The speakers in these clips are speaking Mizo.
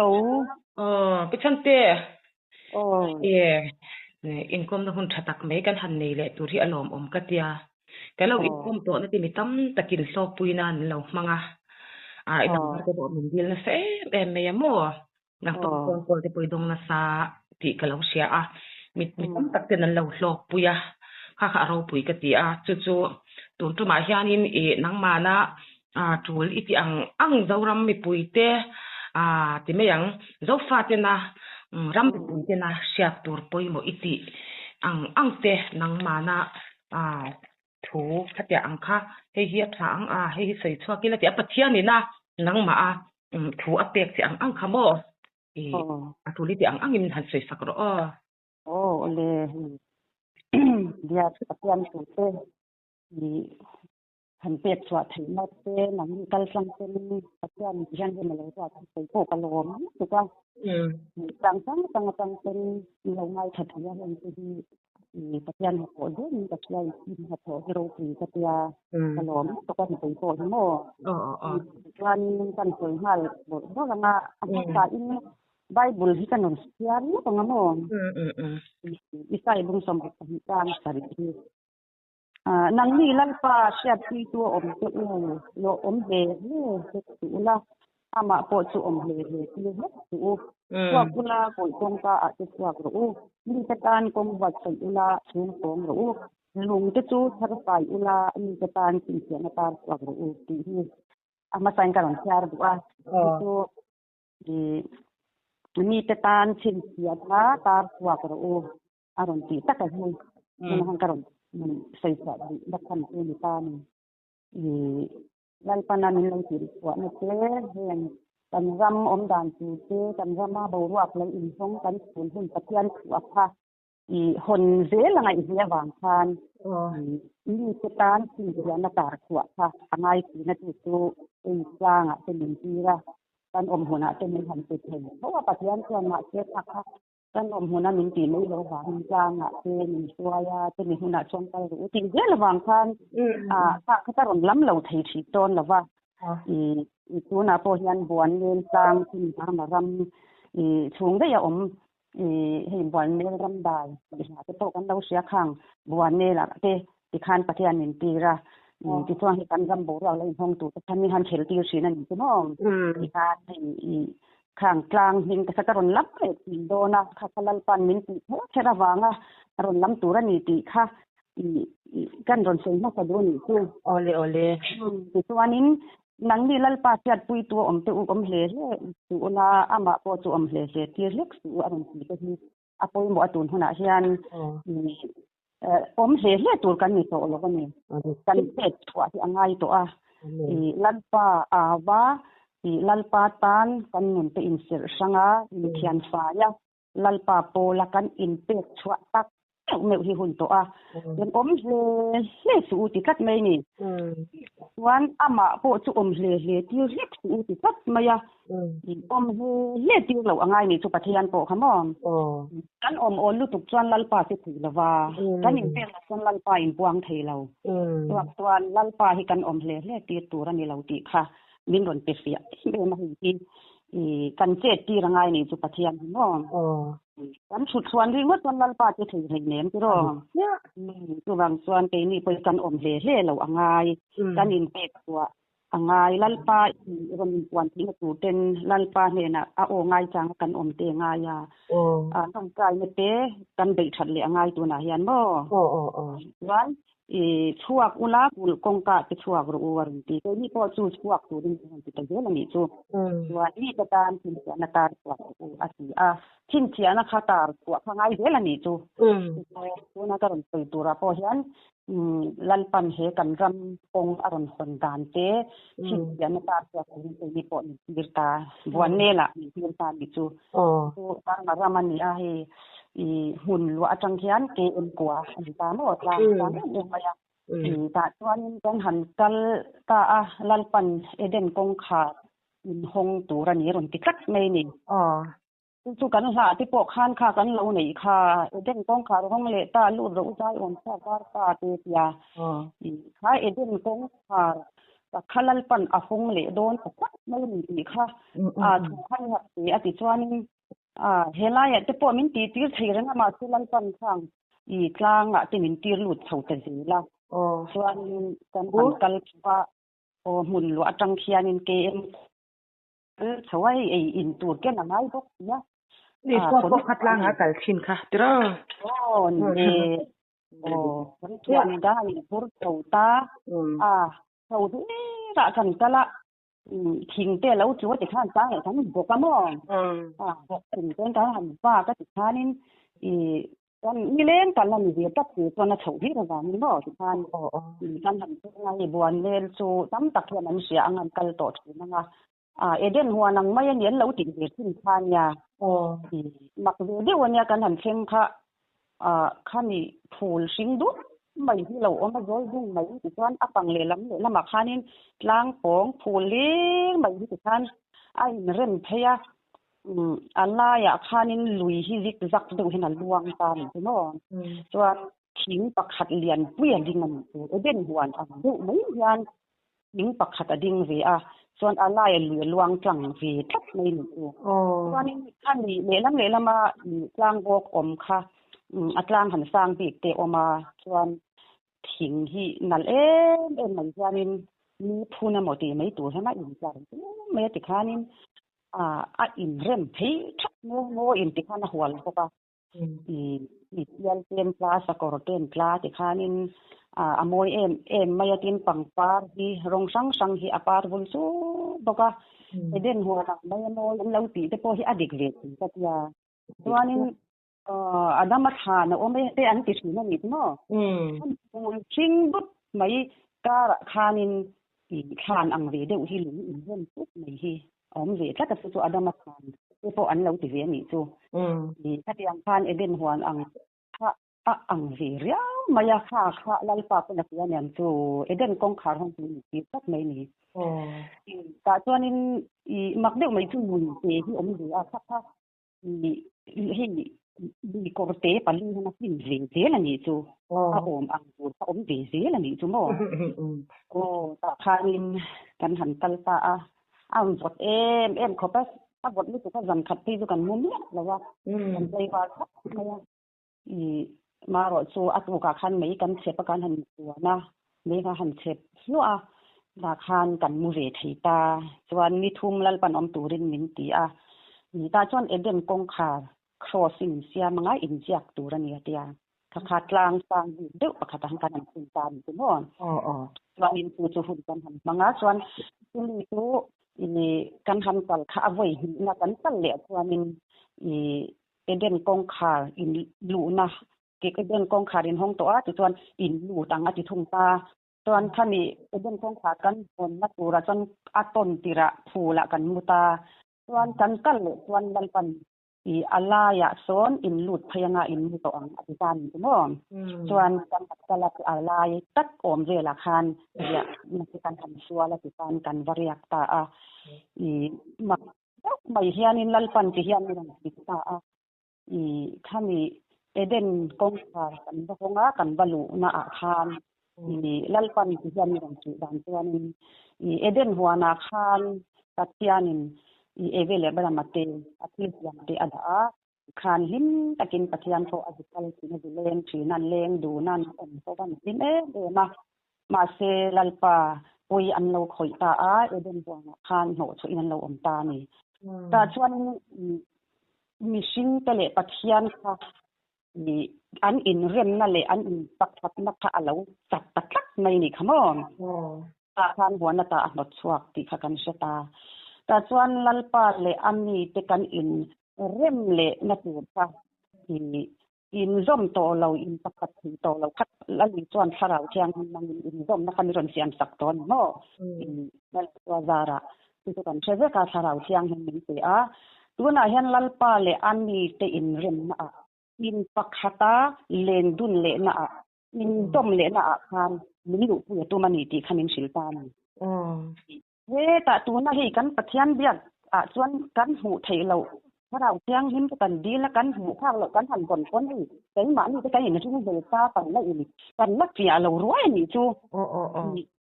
Hello. Aw, Pi Chhante. Aw. E, inkawmna hun tha tak mai kan han nei leh tur hi a lawmawm ka tia. Kan lo inkawm tawhna te mi tam takin hlawkpuina an lo hmang a. A, i number te pawh min dil nasa em em mai a maw? Nang pawh phone call te pawh i dawng nasa tih ka lo hria a. Mi mi tam tak ten an lo hlawkpui a, kha kha a ropui ka ti a. Chu chu tun tumah hianin i nangmahna A tul i ti ang ang Zoram mipui te a ti mai ang. Zofa tena ram mipui tena hriat tur pawimawh i tih ang ang te nangmahna a thu khatiah ang kha hei hi a tha ang a hei hi sawi chhuak ila tih a Pathian ina nangmah a thu a pek che ang ang kha maw i a tul i tih ang angin han sawi sak rawh aw. Aw awle hei bia Pathian thu te i Han pek chhuah theihna te nangni kal tlang ten Pathian hian rem a lo ruat hi sawi pawh ka lawm lutuk a. Tang tang tang atang ten i lo ngaithla thei a heng te hi i Pathian hnathawh zelin ka hria i hnathawh hi ropui ka tia ka lawm lutuk a ni sawi pawh hi maw. Chuan kan sawi nghal bawrh bawrh ang a, a hmasain Bible hi ka rawn chhiar ngawt ang a maw. Isai bung 22 tang sarih hi. Nangni Lalpa hriatpuitu a awm te u, lawh awm hle hle hlek suh ula, amah pawh chu awm hle hle tir hlek suh u. Chhuak ula, kawih kawngka ah te chhuak rawh u, mite tan kawng buatsaih ula, chhung sawm rawh u, lung te chu thar fai ula, mite tan chhinchhiahna tar chhuak rawh u, tih hi a hmasain ka rawn chhiar duh a. Chu chu mite tan chhinchhiahna tar chhuak rawh u. A rawn tih tak a hi hmun han ka rawn sawi chhuah duh na chhan chu ni ta a ni. I Lalpana min lo tirh chhuahna te heng kan ram awm dan tur te kan rama boruak lo inhawng kan chhun hun Pathian thu a kha i hawn zel a ngaihve avang khan mite tan chhinchhiahna tar chhuah kha a ngai thin a chu chu hei tlangah te min tir a kan awm hunah te min han pe thei tho a Pathian chuan mahse kha kha Kan awm hmuna min tih mai lo vangin tlangah te min hruai a, chumi hmunah chuan kal duh u tih zel avang khan ah kha ka rawn lam lo thei ṭhin dawn lo va. I tunah pawh hian Buanmel tlang chumi hmama ram i chhung daih a awm i hei Buanmel ram dai tih hla te pawh kan lo hria khang Buanmelah te tikhan Pathian min tir a, tichuan hei kan ram boruak lo inhawng tur te khan min han khel tir ṭhin a ni chu maw? Tikhan hei i Khang tlang hming te kha ka rawn lam leh thin dawn a, kha kha Lalpan min tih kher kher avanga rawn lam tur a ni tih kha kan rawn sawi hmasa duh a nih chu. Awle awle. Tichuanin nangni Lalpa hriatpuitu a awm te u awm hle hle suh ula, amah pawh chu awm hle hle tir hlek suh u a rawn ti te hi a pawimawh a tun hunah hian awm hle hle tur kan ni tawh lo a ni. Kan pek chhuah hi a ngai tawh a. Lalpa ava Lalpa tan kan nun te inserh hrang a, inthian fai a, Lalpa pawla kan inpek chhuah tak meuh meuh hi hun tawh a. Kan awm hle hle suh u ti tlat mai a ni. Chuan amah pawh chu awm hle hle tir hlek suh u ti tlat mai a. Awm hle hle tir loh a ngai nih chu Pathian pawh kha maw? Kan awm awl lutuk chuan Lalpa che thei lo va, kan inpek loh chuan Lalpa inpuang thei lo. Chuak chuan Lalpa hi kan awm hle hle tir tur a ni lo tih kha min rawn pe fiah em em a hei hi kan chet tir a ngai nih chu Pathian hi maw? Kan thut chhuan ringawt chuan Lalpa che thei hlei nem tiraw? Chuvang chuan keini pawh hi kan awm hle hle loh a ngai, kan inpek chhuah A ngai, Lalpa i rawn inpuan theihna tur ten Lalpa hnenah a aw ngai chang a kan awm te ngai a. A tawngtaina te kan beih that leh a ngai tunah hian maw? Chuan i chhuak ula kulh kawngka te chhuak rawh u a rawn ti. Keini pawh chu chhuak turin kan rawn ti ta zel a nih chu. Chuan mite tan chhinchhiahna tar chhuak rawh u a ti a. Chhinchhiahna kha tar chhuah kha ngai zel a nih chu. Tuna ka rawn sawi turah pawh hian Lalpan he kan ram kawng a rawn hawn dan te chhinchhiahna tar chhuak turin keini pawh min tir ta, Buannelah min tir ta nih chu. Chu Burma ram a ni a, hei i hmun luah atang hian KM kua a ni ta maw, tlang tlang em em mai a. Tah chuanin kan han kal ta a, Lalpan Eden kawngkhar min hawng tur a ni a rawn ti tlat mai a ni. Chu chu kan hlah te pawh khan kha kan lo neih kha Eden kawngkhar hawng leh ta lut ro zai awm chhuak var ta te tia. Kha Eden kawngkhar. Kha Lalpan a hawng leh dawn ta tlat mai a ni tih kha a thu kha ni hak se a ti chuanin a helaiah te pawh min tih tir thei reng a mahse Lalpan khang i tlangah te min tir lut chho ta zel a chuanin kan han kal chho a aw hmun luah atang khianin KM kal chho a hei ei in tur ken a ngai bawk sia. Ni chhuak pawh kha tlangah a kal thin kha tiraw? Aw ni e. Aw, kan chuan dan in phur chho ta a, chho hlir ah kan kal a, thing te lo chu a ti khan chang leh kan bawk a maw? A, bawk thing ten kan han vak a ti khanin i kan nileng kal a ni ve tak si chuan a chhoh hlir avangin maw ti khan kan han thleng a, hei Buanlel chu tam tak hian an hria ang an kal tawh thin ang a, A, Eden huan ang mai a ni an lo tih ve thin kha ania. Mak ve deuh ania kan han thleng kha khami phul hring dup mai hi lo awm a zawi bung mai tichuan a pang lehlam lehlamah khanin tlang pawng phul hlir mai hi tikhan a inrem phei a, a laiah khanin lui hi zik zak deuh hian a luang ta a ni chu maw. Chuan thing pakhat lianpui a ding a ni chu Eden huan ang deuh mai hian Thing pakhat a ding ve a, chuan a laia lui a luang tlang ve tlat mai ni chu. Chuanin a ni lehlam lehlama tlang bawk awm kha a tlang han sang bik te awm a, chuan thing hi nalh em em mai hianin ni phun emaw tih mai tur hian a intlar zel mai a tikhanin a inrem phei thap mai a, ngaw in tikhan a hual bawk a. I tial ten tla, sakawr ten tla tikhanin a mawi em em mai a, tin pangpar hi rawng hrang hrang hi a par vul chuk bawk a, Eden huan ang mai a mawi an lo tih te pawh hi a dik ve thin ka tia. Chuanin Adama thlan a awm e te an ti thin a ni maw? Hring dup mai karah khanin thlan ang ve deuh hi lung inrem tut mai hi a awm ve tlat a, chu chu Adama khan te pawh an lo ti ve a nih chu. Khatiang khan Eden huan ang kha a ang ve riau mai a, kha kha Lalpa pawn a ti a niang chu Eden kawngkhar hawng chu ni tir tlat mai ni. Tah chuanin i mak deuh mai chu lui te hi awm ve a, kha kha hei lui kawr te pali hian a hlim ve zel a nih chu, a awm ang tur kha awm ve zel a nih chu maw. Aw tah khanin kan han kal ta a, a vawt em em khawp a, a vawt lutuk a zan khat phei chu kan mu miah lo a, kan tlei var khawp mai a. I marawh chu a tukah khan mei kan chhep a kan han tuan a, mei kha han chhep hluah a, tah khan kan mu ve thei ta. Chuan ni thum Lalpan awm turin min ti a, ni tah chuan Eden kawngkhar cross in siam anga inziak tur a ni a tia. Kha kha tlang sang bik deuh pakhat ah khan kan han phun ta a ni chu maw. Chuanin chu chu hun kan han hmang a, chuan chumi chu i kan han kal kha a vawi hnihna kan kal leh chuanin i Eden kawngkhar in luhna ke Eden kawngkhar in hawng tawh a tichuan in lut ang a ti thung ta. Chuan khami Eden kawngkhar kan hawnna turah chuan a tawn tirah phulah kan mu ta. Chuan kan kal leh chuan Lalpan i a laiah sawn in lut phei anga in mu tawh ang a ti ta a ni chu maw. Chuan kan han kal a a lai tak awm velah khan riah na chu kan han sual a tichuan kan va riak ta a. I mak Deuh mai hianin Lalpan ti hian min rawn hrilh ta a, i khami Eden kawngkhar kan va hawng a, kan va luhna ah khan i Lalpan ti hian min rawn hrilh dan chuanin i Eden huanah khan Pathianin i Eve leh Abrahama te a thil siam te a dah a, khan hlim takin Pathian pawh a zu kal thin a, zu leng thin a, an leng dun a, an awm pawh a hlim em em a. Mahse, Lalpa pawi an lo khawih ta a, Eden huanah khan hnawhchhuahin an lo awm ta a ni. Tah chuan mihringte leh Pathian kha an inremna leh an inpakhatna kha a lo chat ta tlat mai ni kha maw? Tah khan huan ata a hnawtchhuak tih kha kan hre ta. Tah chuan Lalpa leh a mite kan inrem lehna tur kha Inzawm tawh lo, in pakhat thei tawh lo khat Lali chuan thlarau thianghlim hmangin inzawmna kha mi rawn siam sak tawh a ni maw? Lalpa zarah chu chu kan hre vek a, thlarau thianghlim min pe a. Tunah hian Lalpa leh a mite inremna ah, in pakhata len dun lehna ah, inzawm lehna ah khan min luhpui a tum a ni tih kha min hrilh ta a ni. Hetah tuna hei kan Pathian biak ah chuan kan hmuh theih loh Thlarau Thianghlim te kan dil a, kan hmuh phak loh kan han vawn pawn hei keimahni te kan inring vel ta kan la in kan la fiah lo ruai a nih chu.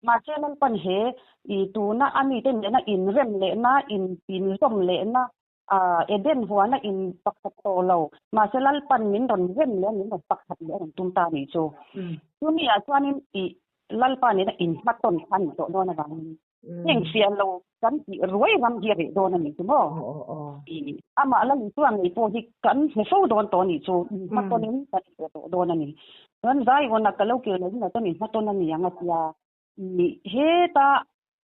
Mahse Lalpan he i tuna a mite nena inrem lehna, in inzawm lehna, Eden huana in pakhat tawh lo, mahse Lalpan min rawn rem leh a, min rawn pakhat leh a rawn tum ta a nih chu. Chumi ah chuanin i Lalpa nena inhmatawn kha a nih tawh dawn avangin Heng fiah lo kan tih ruai ram hi a reh dawn a nih chu maw? Amah la Isua ngei pawh hi kan hmu fo dawn tawh a nih chu, inhmatawnin kan inhre tawh dawn a ni. Chuan Zion-a ka lo kir loh hunah chuan inhmatawn a ni ang a tia. Heta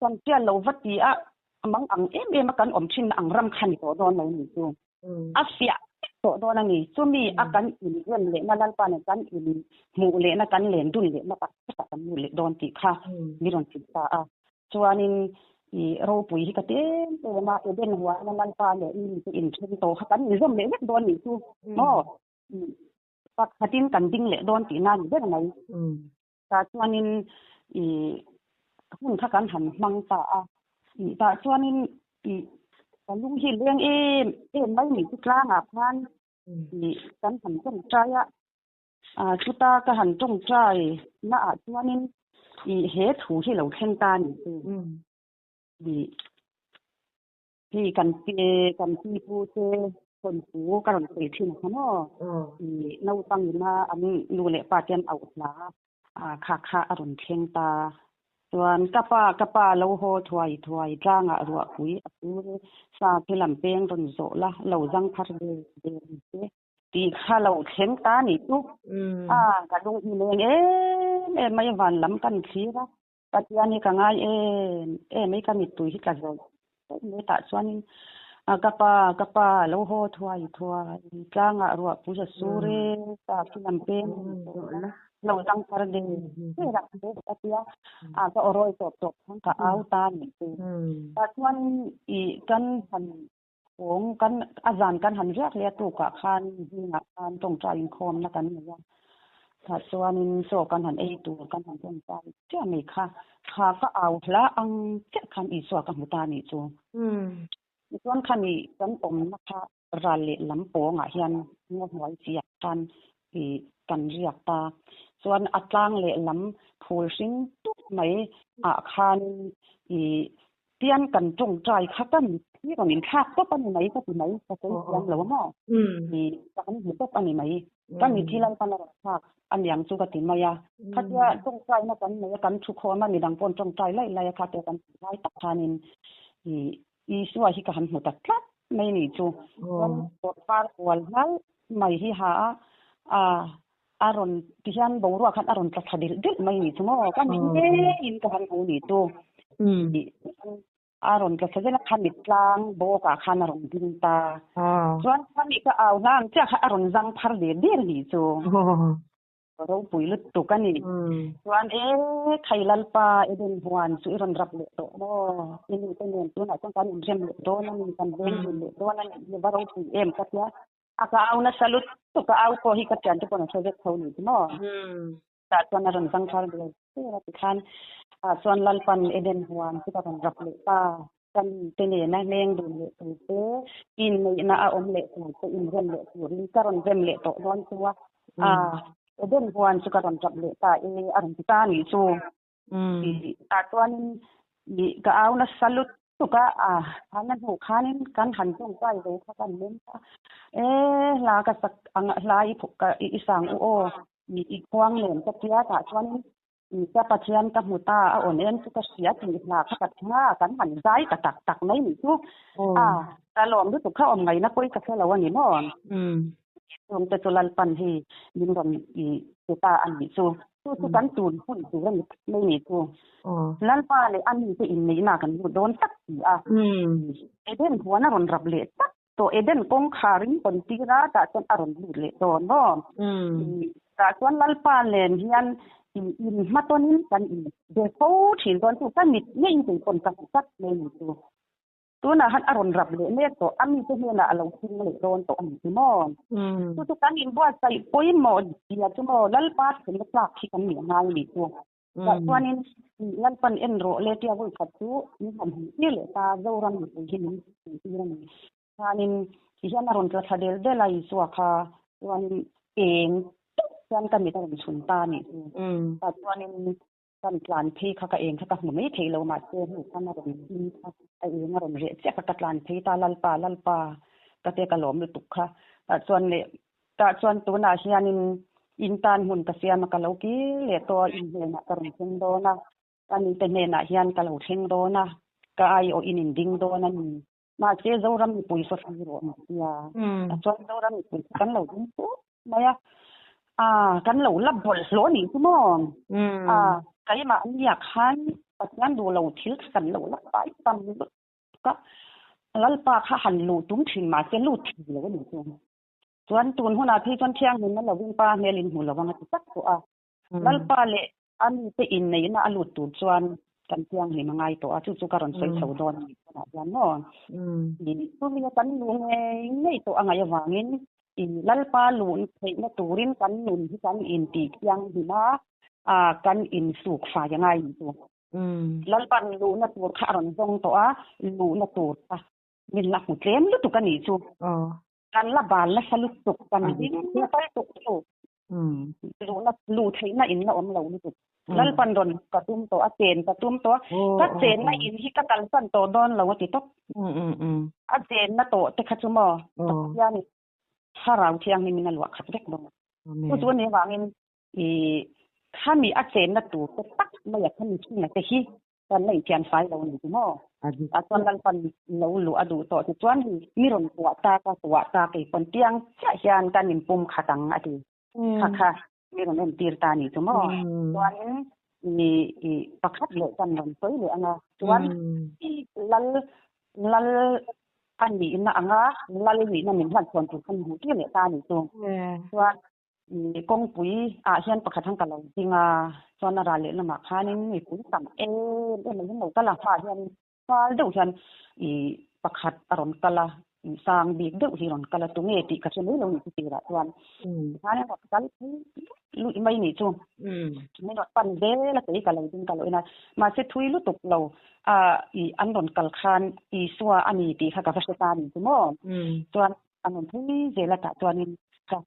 kan hriat loh va ti a, mang ang em em a kan awm thinna ang ram kha ni tawh dawn lo a nih chu. A fiah vek tawh dawn a ni. Chumi a kan inrem lehna Lalpa nen kan inhmuh lehna kan len dun lehna tak takah kan lut leh dawn tih kha mi rawn hrilh ta a. Chuanin i ropui hi ka ti em em a, Eden huana Lalpa leh mi te inthen tawh kha kan inzawm leh vek dawn nih chu maw? Pakhatin kan ding leh dawn tihna a ni ber mai. Tah chuanin i hun kha kan han hmang ta a, tah chuanin i ka lung hi leng em em mai ni chu tlangah khan i kan han tawngtai a, chuta ka han tawngtai naah chuanin i he thu hi lo thleng ta a ni chu. I hei kan kan pipu te thawnthu ka rawn sawi thin kha maw? I naupang ina an nu leh pa te an auh hla a kha kha a rawn thleng ta. Chuan ka pa ka pa lo haw thuai thuai tlangah ruahpui a sur e, sa khi lam peng rawn zawh la, lo zang phar ve ve ang che tih kha lo thleng ta a nih chu. A ka lung hi leng em em mai van lam kan thlir a. Pathian hi ka ngai em em mai ka mittui hi tla zawih zawih mai tah chuanin ka pa ka pa lo haw thuai thuai tlangah ruah pui a sur e ta khi lam peng lo zang thar de de rak hle ka tia a ka awrawi tawp tawp khan ka au ta a nih chu tah chuanin ih kan han kawng kan a zan kan han riak leh a tukah khan zingah khan tawngtai inkhawmna kan nei a tah chuanin chaw kan han ei tur kan han tawngtai chiah mai kha kha ka au hla ang chiah khan Isua ka hmu ta a nih chu. Tichuan khami kan awmna kha ral leh lam pawngah hian ngaw hnuai chiah khan ih kan riak ta. Chuan a tlang leh lam phul hring tup mai ah khan ih Tian kan tawngtai kha ka mit hi rawn inthlak tawp a ni mai ka ti mai, ka sawi thiam lo a maw? Ih ka han hmu tawp a ni mai. Ka mit hi Lalpan a rawn thlak a niang chu ka ti mai a. Khatia tawngtaina kan nei a, kan thu khawm a, midang paw'n tawngtai laih laih a, khatia kan tih lai tak khanin ih Isua hi ka han hmu ta tlat mai ni chu. Chuan kawrpar kual hlai mai hi ha a, a a rawn ti hian boruak khan a rawn tla thla dilh dilh mai ni chu maw ka mit ngeiin ka han hmu ni chu a rawn tla thla zel a kha mit tlang bawkah khan a rawn ding ta chuan kha mi ka au hlang chiah kha a rawn zang phar der der ni chu ropui lutuk a ni chuan e khai lalpa Eden huan chu i rawn rap leh tawh maw i nu te nen tunah chuan kan inrem leh dawn a ni kan veng dun leh dawn a ni va ropui em ka tia A ka au nasa lutuk a, au pawh hi ka thiante pawn a hre vek tho ni chu maw? Tah chuan a rawn zang thar ve zel a tikhan ah chuan Lalpan Eden huan chu ka rawn rap leh ta, ka mi te nena leng dun leh tur te, inneihna a awm leh tur te, inrem leh turin ka rawn rem leh tawh dawn chu a, ah Eden huan chu ka rawn rap leh ta e a rawn ti ta a nih chu. Tah chuanin ih ka au nasa lutuk a, a na hnuh khanin kan han tawngtai ve kha kan lem a, e hla ka sak ang hla i phuh ka i sang u aw ih i khuang nen ka tia tah chuanin ih ka Pathian ka hmu ta a awn em chu ka hria tih hla kha ka thleng a, kan han zai ta tak tak mai nih chu a ka lawm lutuk kha awm ngaihna pawi ka hre lo a ni maw? Chungte chu Lalpan hi min rawn ih pe ta a nih chu. Chu chu kan tun hun tur a ni mai nih chu. Lalpa leh a mite inneihna kan lut dawn tak si a. Eden huan a rawn rap leh tak tawh. Eden kawngkhar in rawn tir a, tah chuan a rawn lut leh dawn maw? Tah chuan Lalpa nen hian inhmatawnin kan inbe fo thin dawn chu ka mit ngeiin keipawn ka hmu tak mai nih chu. Tunah khan a rawn rap leh mek tawh, a mite hnenah a lo thleng leh dawn tawh a ni chu maw? Chu chu kan inbuatsaih pawimawh zia chu maw Lalpa thlenna tlak hi kan nih a ngai a ni chu. Tah chuanin Lalpan en rawh le tia vawi khat chu min han hmuh tir leh ta, Zoram mipui hi min hmuh tir a ni. Khanin Ti hian a rawn tla thla del del a Isua kha chuanin eng teuh hian ka mit a rawn chhun ta a nih chu. Tah chuanin kan tlan phei kha ka eng kha ka hmu mai thei lo mahse hnu khan a rawn hlim kha a eng a rawn reh chiah kha ka tlan phei ta Lalpa Lalpa ka te ka lawm lutuk kha. Tah chuan leh tah chuan tunah hianin in tan hmun ka siam a ka lo kir leh tawh a in hnenah ka rawn thleng dawn a ka nite hnenah hian ka lo thleng dawn a ka aiawh in in ding dawn a ni. Mahse Zoram mipui saw thlir rawh ni sia. A chuan Zoram mipui chu kan lo ding fur mai a. A kan lo la bawlhhlawh nih chu maw? A keimah nia khan Pathian duh lo thil kha kan lo la pai tam lutuk a. Lalpa kha han luh tum thin mahse lut thei lo a ni chu. Chuan tun hunah phei chuan thianghlimna lovin pa hmel in hmu lo ang a ti tak tawh a. Lalpa leh a mite inneihna a lut tur chuan kan thianghlim a ngai tawh a, chu chu ka rawn sawi chho dawn a ni tunah hian maw. Chumi kan luh ngei ngei tawh a ngaih avangin Lalpa luh theihna turin kan nun hi kan intih thianghlim a, kan insuk fai a ngai ni chu. Lalpa'n luhna tur kha a rawn zawng tawh a, luhna tur kha min la hmu tlem lutuk a nih chu. Kan la bal nasa lutuk, kan ding nasa lutuk chu. Luhna, luh theihna in la awm lo lutuk. Lalpan rawn ka tum tawh a, chen ka tum tawh a, ka chenna in hi ka kalsan tawh dawn lo a ti tawp. A chenna tawh te kha chu maw Pathian Thlarau Thianghlim in a luah khat vek dawn. Chu chu a nih avangin i khami a chenna tur te tak mai a khami chhunga te hi Kan la inthian fai lo ni chu maw? Tah chuan Lalpan lo luh a duh tawh tichuan mi rawn kuah ta ka kuah ta kei pawn tiang chiah hian kan inpum khat ang a ti. Kha kha mi rawn entir ta ni chu maw? Chuanin i i pakhat leh kan rawn sawi leh ang a, chuan i lal lal a nihna anga lal nihna min hlan chhuan tur kha mi hmuh tir leh ta ni chu. Chuan Kawngpui ah hian pakhat han ka lo ding a, chuan a ral leh lamah khanin mipui tam em em mai hian lo kal a, hmaah hian fal deuh hian ih pakhat a rawn kal a, sang bik deuh hi a rawn kal a, tunge tih ka hre mai lo ni chu tirah chuan tikhan a rawn kal phei luih mai ni chu, min rawn pan zel a kei ka lo ding ka lo en a, mahse thui lutuk lo a ih an rawn kal khan Isua a ni tih kha ka va hre ta a ni chu maw, chuan an rawn phei zel a tah chuanin ka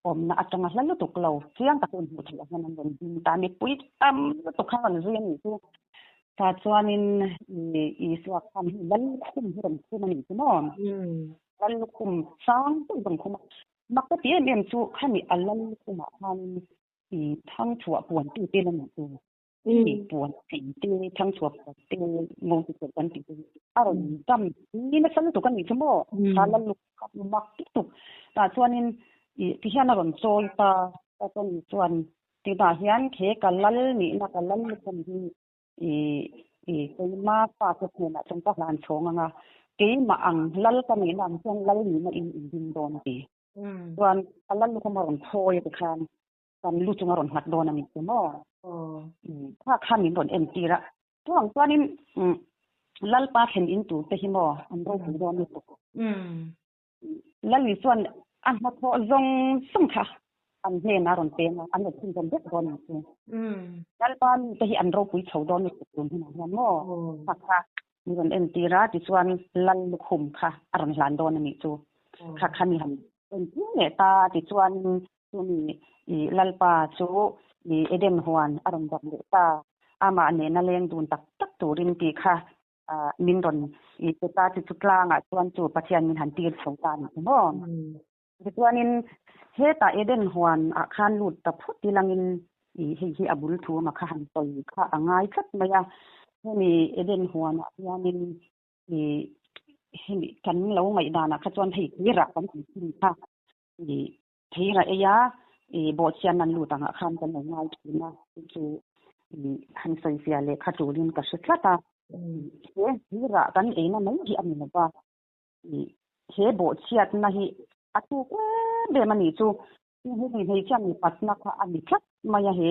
awmna atanga hla lutuk lo chiang tak in hmuh theih ah hian an rawn ding ta mipui tam lutuk kha rawn zui a nih chu tah chuanin Isua khan hei Lallukhum hi rawn khum a nih chu maw Lallukhum sang deuh rawn khum a mak ka ti em em chu khami a Lallukhum ah khanin thangchhuah puan tu te la nih chu. Puan thei te, thangchhuah puan te, ngo te pawh kan tih te hi a rawn dam hi nasa lutuk a nih chu maw? Kha lal luk kha mak lutuk. Tah chuanin ih ti hian a rawn chawi ta, ta chuan ih chuan tunah hian he ka lal nihna ka lal lukhum hi ih ih keima fa te hnenah chuan ka hlan chhawng ang a, keimah ang lal ka nihna ang chuan lal nihna in in ding dawn a ti. Chuan a lal lukhum a rawn phawi a ti khan Kan lu chung a rawn nghat dawn a ni chu maw? Kha kha min rawn entir a. Chuang chuanin Lalpa thlen in tur te hi maw an ropui dawn lutuk. Lali chuan a hnathawh zawng zawng kha an hnenah a rawn peng a, an rawn chhunzawm vek dawn a ni chu. Lalpa mi te hi an ropui chho dawn lutuk tun hunah hian maw? Kha kha min rawn entir a, tichuan Lal lukhum kha a rawn hlan dawn a nih chu. Kha kha mi han entir leh ta, tichuanin Chumi i Lalpa chu i Eden huan a rawn dap leh ta, amah nena leng dun tak tak turin tih kha min rawn i pe ta, chu chu tlangah chuan chu Pathian min han tir chho ta a ni chu maw? Tichuanin hetah Eden huan ah khan lut ta phut ilangin i hei hi a bul thu ama kha han sawi kha a ngai tlat mai a, hemi Eden huan ah hianin i hemi kan lo ngaihdanah kha chuan hei tuirah kan tih thin kha i Theira ei a, i bawhchhian an lut angah khan kan lo ngai thin a, chu chu i han sawifiah leh kha tulin ka hre tlat a. He theira kan eina mai hi a ni lo va, i he bawhchhiatna hi a tuk em em a nih chu. Hemi hmeichhia mipatna kha a ni tlat mai a, he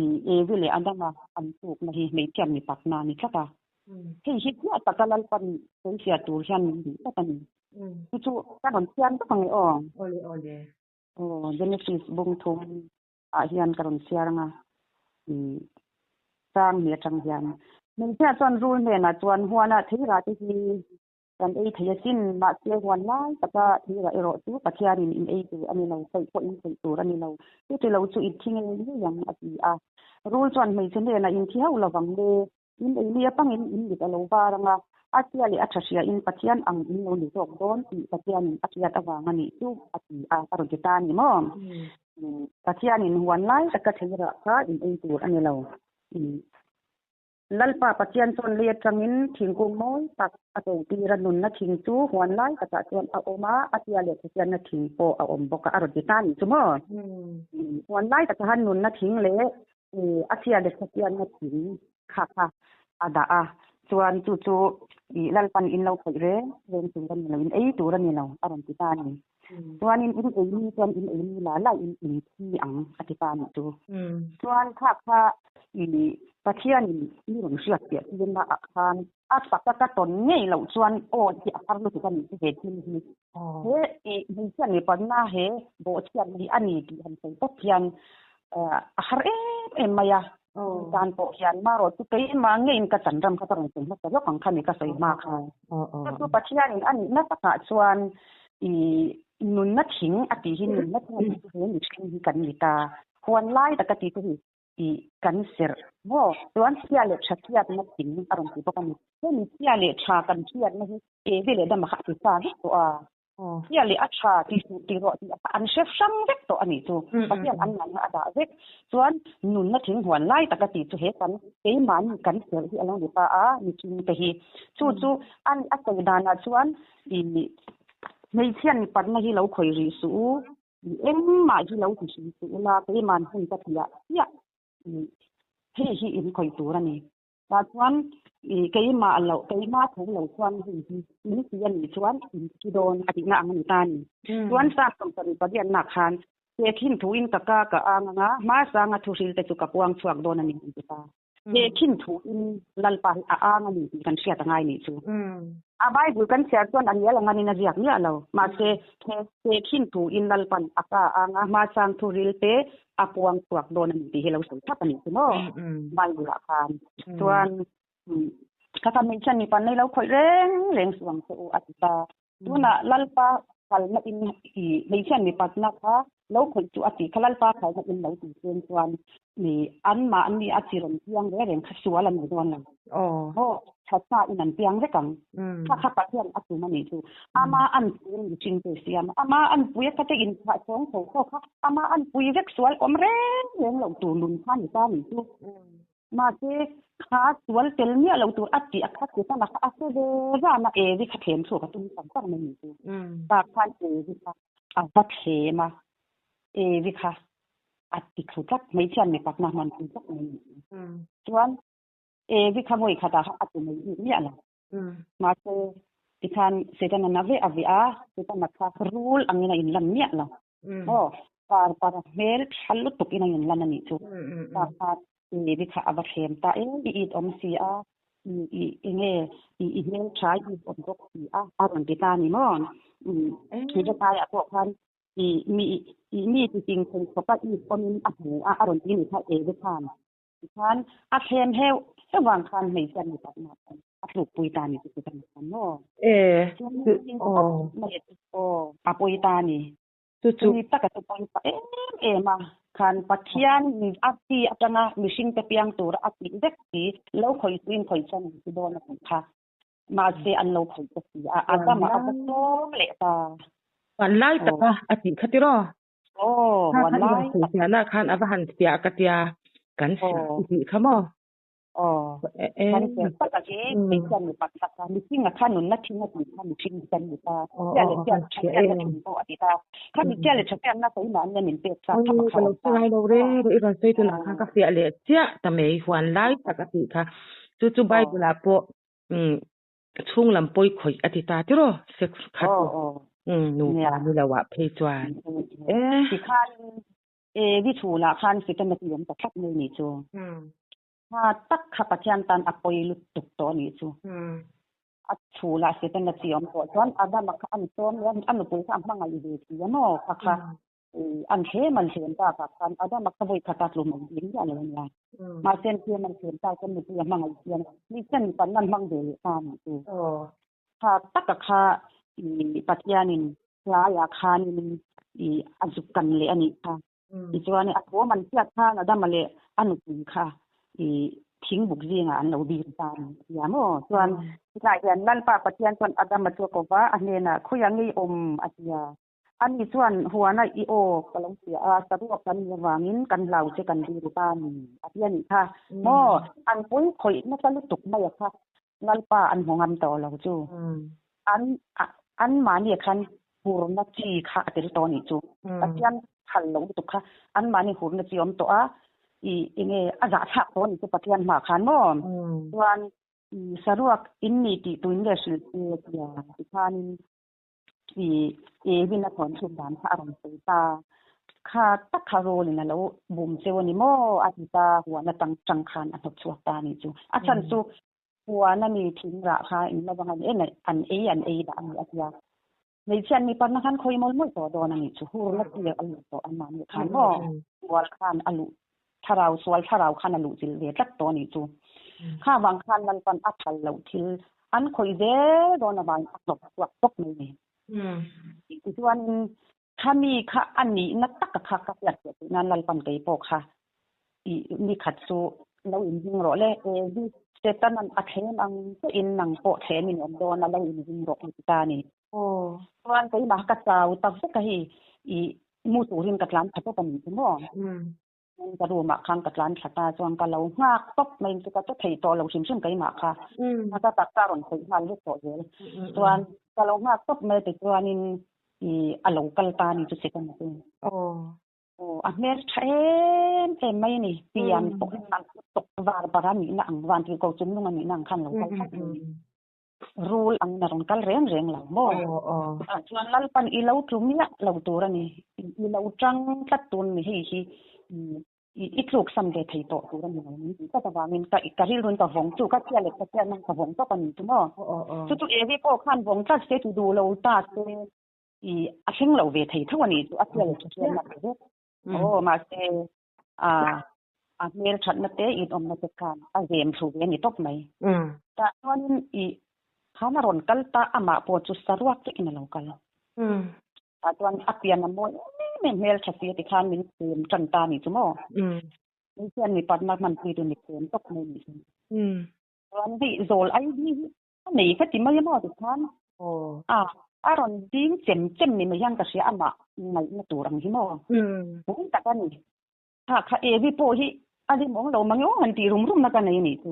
i Evi leh Adama an tukna hi hmeichhia mipatna a ni tlat a. Hei hi chiah taka Lalpan sawifiah tur hian min duh tlat a ni. Chu chu ka rawn chhiar vek ang e aw. Awle awle. Aw Genesis bung thum ah hian ka rawn chhiar ang a. Chang ni atang hian. Hmeichhia chuan rul hnenah chuan huanah theirah te hi. Kan ei thei asin, mahse huan lai taka thirah erawh chu Pathianin in ei tur a ni lo, saih pawh in saih tur a ni lo. Chuti lo chu i thi ngei ngei ang, a ti a. Rul chuan hmeichhe hnenah in thi hauh lovang le, in ei nia pangin in mit a lo var ang a, a tia leh a tha hriain Pathian ang in lo ni zawk dawn tih Pathianin a hriat avang a nih chu, a ti a, a rawn ti ta a ni maw? Pathianin huan lai taka thirah kha in ei tur a ni lo. Lalpa Pathian chuan lei atangin thingkung mawi tak a to tir a, nunna thing chu huan lai takah chuan a awm a, a tia leh Pathianna thing pawh a awm bawk a, a rawn ti ta a nih chu maw? Huan lai takah khan nunna thing leh a tia leh Pathianna thing kha kha a dah a, chuan chu chu Lalpan in lo khawih reng reng tur a ni lo, in ei tur a ni lo, a rawn ti ta a ni. Chuanin in ei ni chuan in ei ni la la in in thi ang a ti ta a nih chu. Chuan kha kha i Pathianin mi rawn hriat piah tirna ah khan a taka ka tawn ngei loh chuan aw hi a har lutuk a nih chu he thil hi. He i hmeichhia mipanna he bawhchhiatna hi a ni tih han sawi pawp hian a har em em mai a. Tan pawh hian marawh chu keimah ngeiin ka chan ram kha ka rawn sawi hmasa lawk ang kha ni ka sawi hma kha. Chu chu Pathianin a nihna takah chuan i nunna thing a tih hi nunna thing a tih chu he mihring hi kan ni ta. Huan lai taka tih chu hei i kan serh maw? Chuan chhia leh tha hriatna thing a rawn ti bawk a ni. Hemi chhia leh tha kan hriatna hi Evi leh Adama kha a ti sa vek tawh a. Tia leh a tha ti suh ti rawh tih an hre hrang vek tawh a nih chu. Pathian an nganna a dah vek. Chuan nunna thing huan lai taka tih chu he kan keimahni kan serh hi a lo ni ta a mihring te hi. Chu chu a sawi danah chuan i hmeichhia mipatna hi lo khawih rih suh u, i engmah hi lo ti hrim suh ula keima'n hun ka tiah chiah hei hi in khawih tur a ni. Tah chuan i keimah loh, keimah tho lo chuan hei hi min ti a nih chuan in thi dawn a tihna ang a ni ta a ni. Chuan Psalm 78 nak khan, He khin thuin ka ka ka ang anga hmasanga thuhril te chu ka puang chhuak dawn a ni an ti ta. He khin thuin Lalpa hi a ang a ni tih kan hriat a ngai nih chu. A Bible kan chhiar chuan a ngial ang anin a ziak miah lo. Mahse, he khin thuin Lalpan a ka ang a hmasang thuhril te a puang chhuak dawn a ni tih hi lo sawi thlap a nih chu maw Bible ah khan. Chuan ka fa hmeichhia mipa nei lo khawih reng reng suh ang che u a ti ta. Tunah Lalpa kalna in i hmeichhia mipatna kha lo khawih chu a ti kha Lalpa kalna in lo ti chen chuan i anmahni a chi rawn piang reng reng kha sual a ni dawn lo. Aw thatsa in an piang vek ang. Kha kha Pathian a tum a nih chu. Ama an pui mihring te siam a, ama an pui a khate in thah chhawng tho pawh kha ama an pui vek sual awm reng reng loh tur nun kha ni ta nih chu. Mahse kha sual tel miah loh tur a tih a kha ti tan a kha a hre ve ran a, Evi kha thlem chhuak a tum tak tak mai nih chu. Tah khan Evi kha a va thlem a, Evi kha a ti thlu tlat, hmeichhia mipakna hman pui tlat mai nih chu. Chuan Evi kha vawi khatah kha a ti mai bik miah lo. Mahse, tikhan Setana na veh a veh a, Setana kha rul angin a inlan miah lo. Aw, par par hmel tha lutuk in a inlan a nih chu. Tah khan Evi kha a va thlem ta e, i it awm si a, i enge i hmel tha i it awm bawk si a, a rawn ti ta a ni maw? Hriataiah pawh khan i mi i mi ti ching thei khawpa it awmin a hmu a, a rawn ti ni kha Evi khan. Tikhan a thlem heuh heuh vang khan hmeichhia mi pakna khan a tlukpui ta ni chu kan khan maw. E aw a pawi ta ni. Chu chu. Chumi taka chu pawi ta em em a. Khan Pathian a ti atanga mihring te piang tura a tih vek si lo khawih suin khawih chuan an ti dawn a tih kha. Mahse an lo khawih ta si a. Adama a va tlawm leh ta. An lai taka a tih kha tiraw? Aw, Kha huan khan lai i fiahna khan a va han fiah ka tia kan fiah i tih kha maw? Aw, kan fiah tak a hi hmeichhia mi pakhat a mihring a kha nunna thing a tih kha mihring hi kan ni ta. Chhia leh chhia tha fiahna thing pawh a ti ta. Kha mi chhia leh tha fiahna keimahni a min pek sa kha Ka lo hre ngai lo reng i rawn sawi tunah khan ka fiah leh chiah ta mai huan lai tak a tih kha. Chu chu Bible ah pawh Chhung lam pawi khawih a ti ta tiraw sex khat nupa ni lo ah phei chuan e. Tikhan e vi chhul ah khan Satan a ti awm ta tlat mai nih chu. Tha tak kha Pathian tan a pawi lutuk tawh a nih chu. A chhul ah Satan a ti awm tawh chuan Adama kha a ni sawm leh a nupui kha a hmangaih ve si a maw kha kha. An hlem an hlem bakah khan Adama kha vawi khat a tlum ang ding miah lo a nia. Mahse an hlem an hlem tak chuan mipui a hmangaih hian mi sen pan an hmang ve leh ta a nih chu. Kha taka kha i Pathianin tlaiah khanin i a zuk kan leh a nih kha. Tichuan a thawm an hriat khan Adama leh a nupui kha i thingbuk zingah an lo bir ta a ni a ti a maw? Chuan tlaiah hian Lalpa Pathian chuan Adama chu a ko va, a hnenah, Khawiah ngei awm? a ti a. Ani chuan, Huana i aw ka lo hria a, saruak kan nih avangin kan hlau che kan biru ta a ni, a ti a nih kha. Maw, an pawi khawih nasa lutuk mai a kha, Lalpa an hmu ngam tawh lo chu. An anmahni khan hurna chi kha a tel tawh a nih chu. Pathian phal lo lutuk kha anmahni hurna chi a awm tawh a, i enge a zahthlak tawh a nih chu Pathian hmaah khan maw? Chuan i saruak in ni tih tuin nge hrilh che tia tikhanin I Evin a thawn chhuk dan kha a rawn sawi ta. Kha tak kha Rawlin a lo bum cheu a ni maw? a ti ta. Huan atang tang khan a hnawt chhuak ta a nih chu. A chhan chu huan a mi thing rah kha in lo vang a ni em an ei an ei dah a ni a ti a. Hmeichhia an mi panna khan khawi mawlh mawlh tawh dawn a nih chu. Hurna tir a luh tawh an mahni khan maw? Sual khan a luh thlarau sual thlarau khan a luh chilh ve tlat tawh a nih chu. Kha vang khan Lalpan a phal loh thil an khawih zel dawn avangin a hnawk chhuak tawp mai ni. Tichuanin khami kha a nihna taka kha ka hriat theih theih nan Lalpan kei pawh kha i ni khat chu lo inzing rawh le, Evi Setanan a thlem ang chiahin nang pawh thlem in awm dawn a lo inzing rawh ti ta a ni. Chuan keimah ka chau tak vek a hei i mu turin ka tlan tha tawp a ni chu maw? Ka room ah khan ka tlan thla ta chuan ka lo nghak tawp mai chu ka che thei tawh lo hrim hrim keimah kha. Ka taksa a rawn khawih nghal vek tawh zel. Chuan ka lo nghak tawp mai tichuanin i a lo kal ta a ni chu second chu. Aw a hmel tha em em mai a ni. Pian pawh hi a tawk var bar a nihna ang van tirh ko chungnung a nihna ang khan lo kal thlap mai a ni. Rul ang in a rawn kal reng reng lo maw? Ah chuan Lalpan i lo tlu miah lo tur a ni. I lo tang tlat tur a ni hei hi i tluk sam ve thei tawh tur a ni lo min tih tlat avangin ka ka rilruin ka vawng chu ka chhia leh ka chhiatna ka vawng tawp a ni chu maw? Chu chu Evi pawh khan vawng tlat se ti duh lo ta se i a thleng lo ve thei tho a ni chu a chhia leh chhiatna te vek. Aw mahse a a hmel thatna te inawmna te khan a zem thlu ve a ni tawp mai. Tah chuanin i khan a rawn kal ta amah pawh chu saruak vekin a lo kal. Tah chuan a pian a mawi em em hmel tha si a ti khan min thlem tan ta a nih chu maw. Hmeichhia mipatna hmanpui tur mi thlem tawp mai a nih chu. Chuan hei zawl ai hi A nei ka ti mai a maw tikhan a a rawn ding chem chem ni mai hian ka hria amah ngaihna tur ang hi maw pui tak a ni. Kha kha Evi pawh hi a limawng lo mang emaw han tih rum rum na ka nei a nih chu.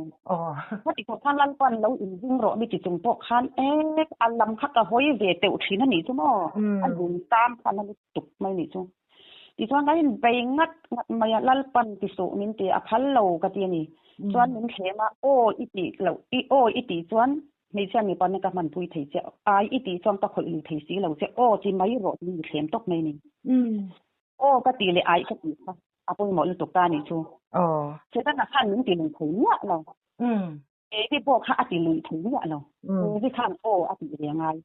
Khati khawp khan Lalpan lo inzing rawh mi ti chung pawh khan ek a lam kha ka hawi ve teuh thin a nih chu maw a lung tam khan a lutuk mai a nih chu. Tichuan kan inbei ngat ngat mai a, Lalpan ti suh min ti a phal lo ka ti a ni. Chuan min thlem a, aw i tih loh, i aw i tih chuan hmeichhia mipa nen ka hmanpui thei che, ai i tih chuan ka khawih lui thei si lo che, aw ti mai rawh tiin mi thlem tawp mai a ni. Aw ka tih leh ai ka tih kha a pawimawh lutuk ta a nih chu. Setana khan min ti lui thei miah lo. Evi pawh kha a ti lui thei miah lo. Evi khan aw a tih ve a ngai.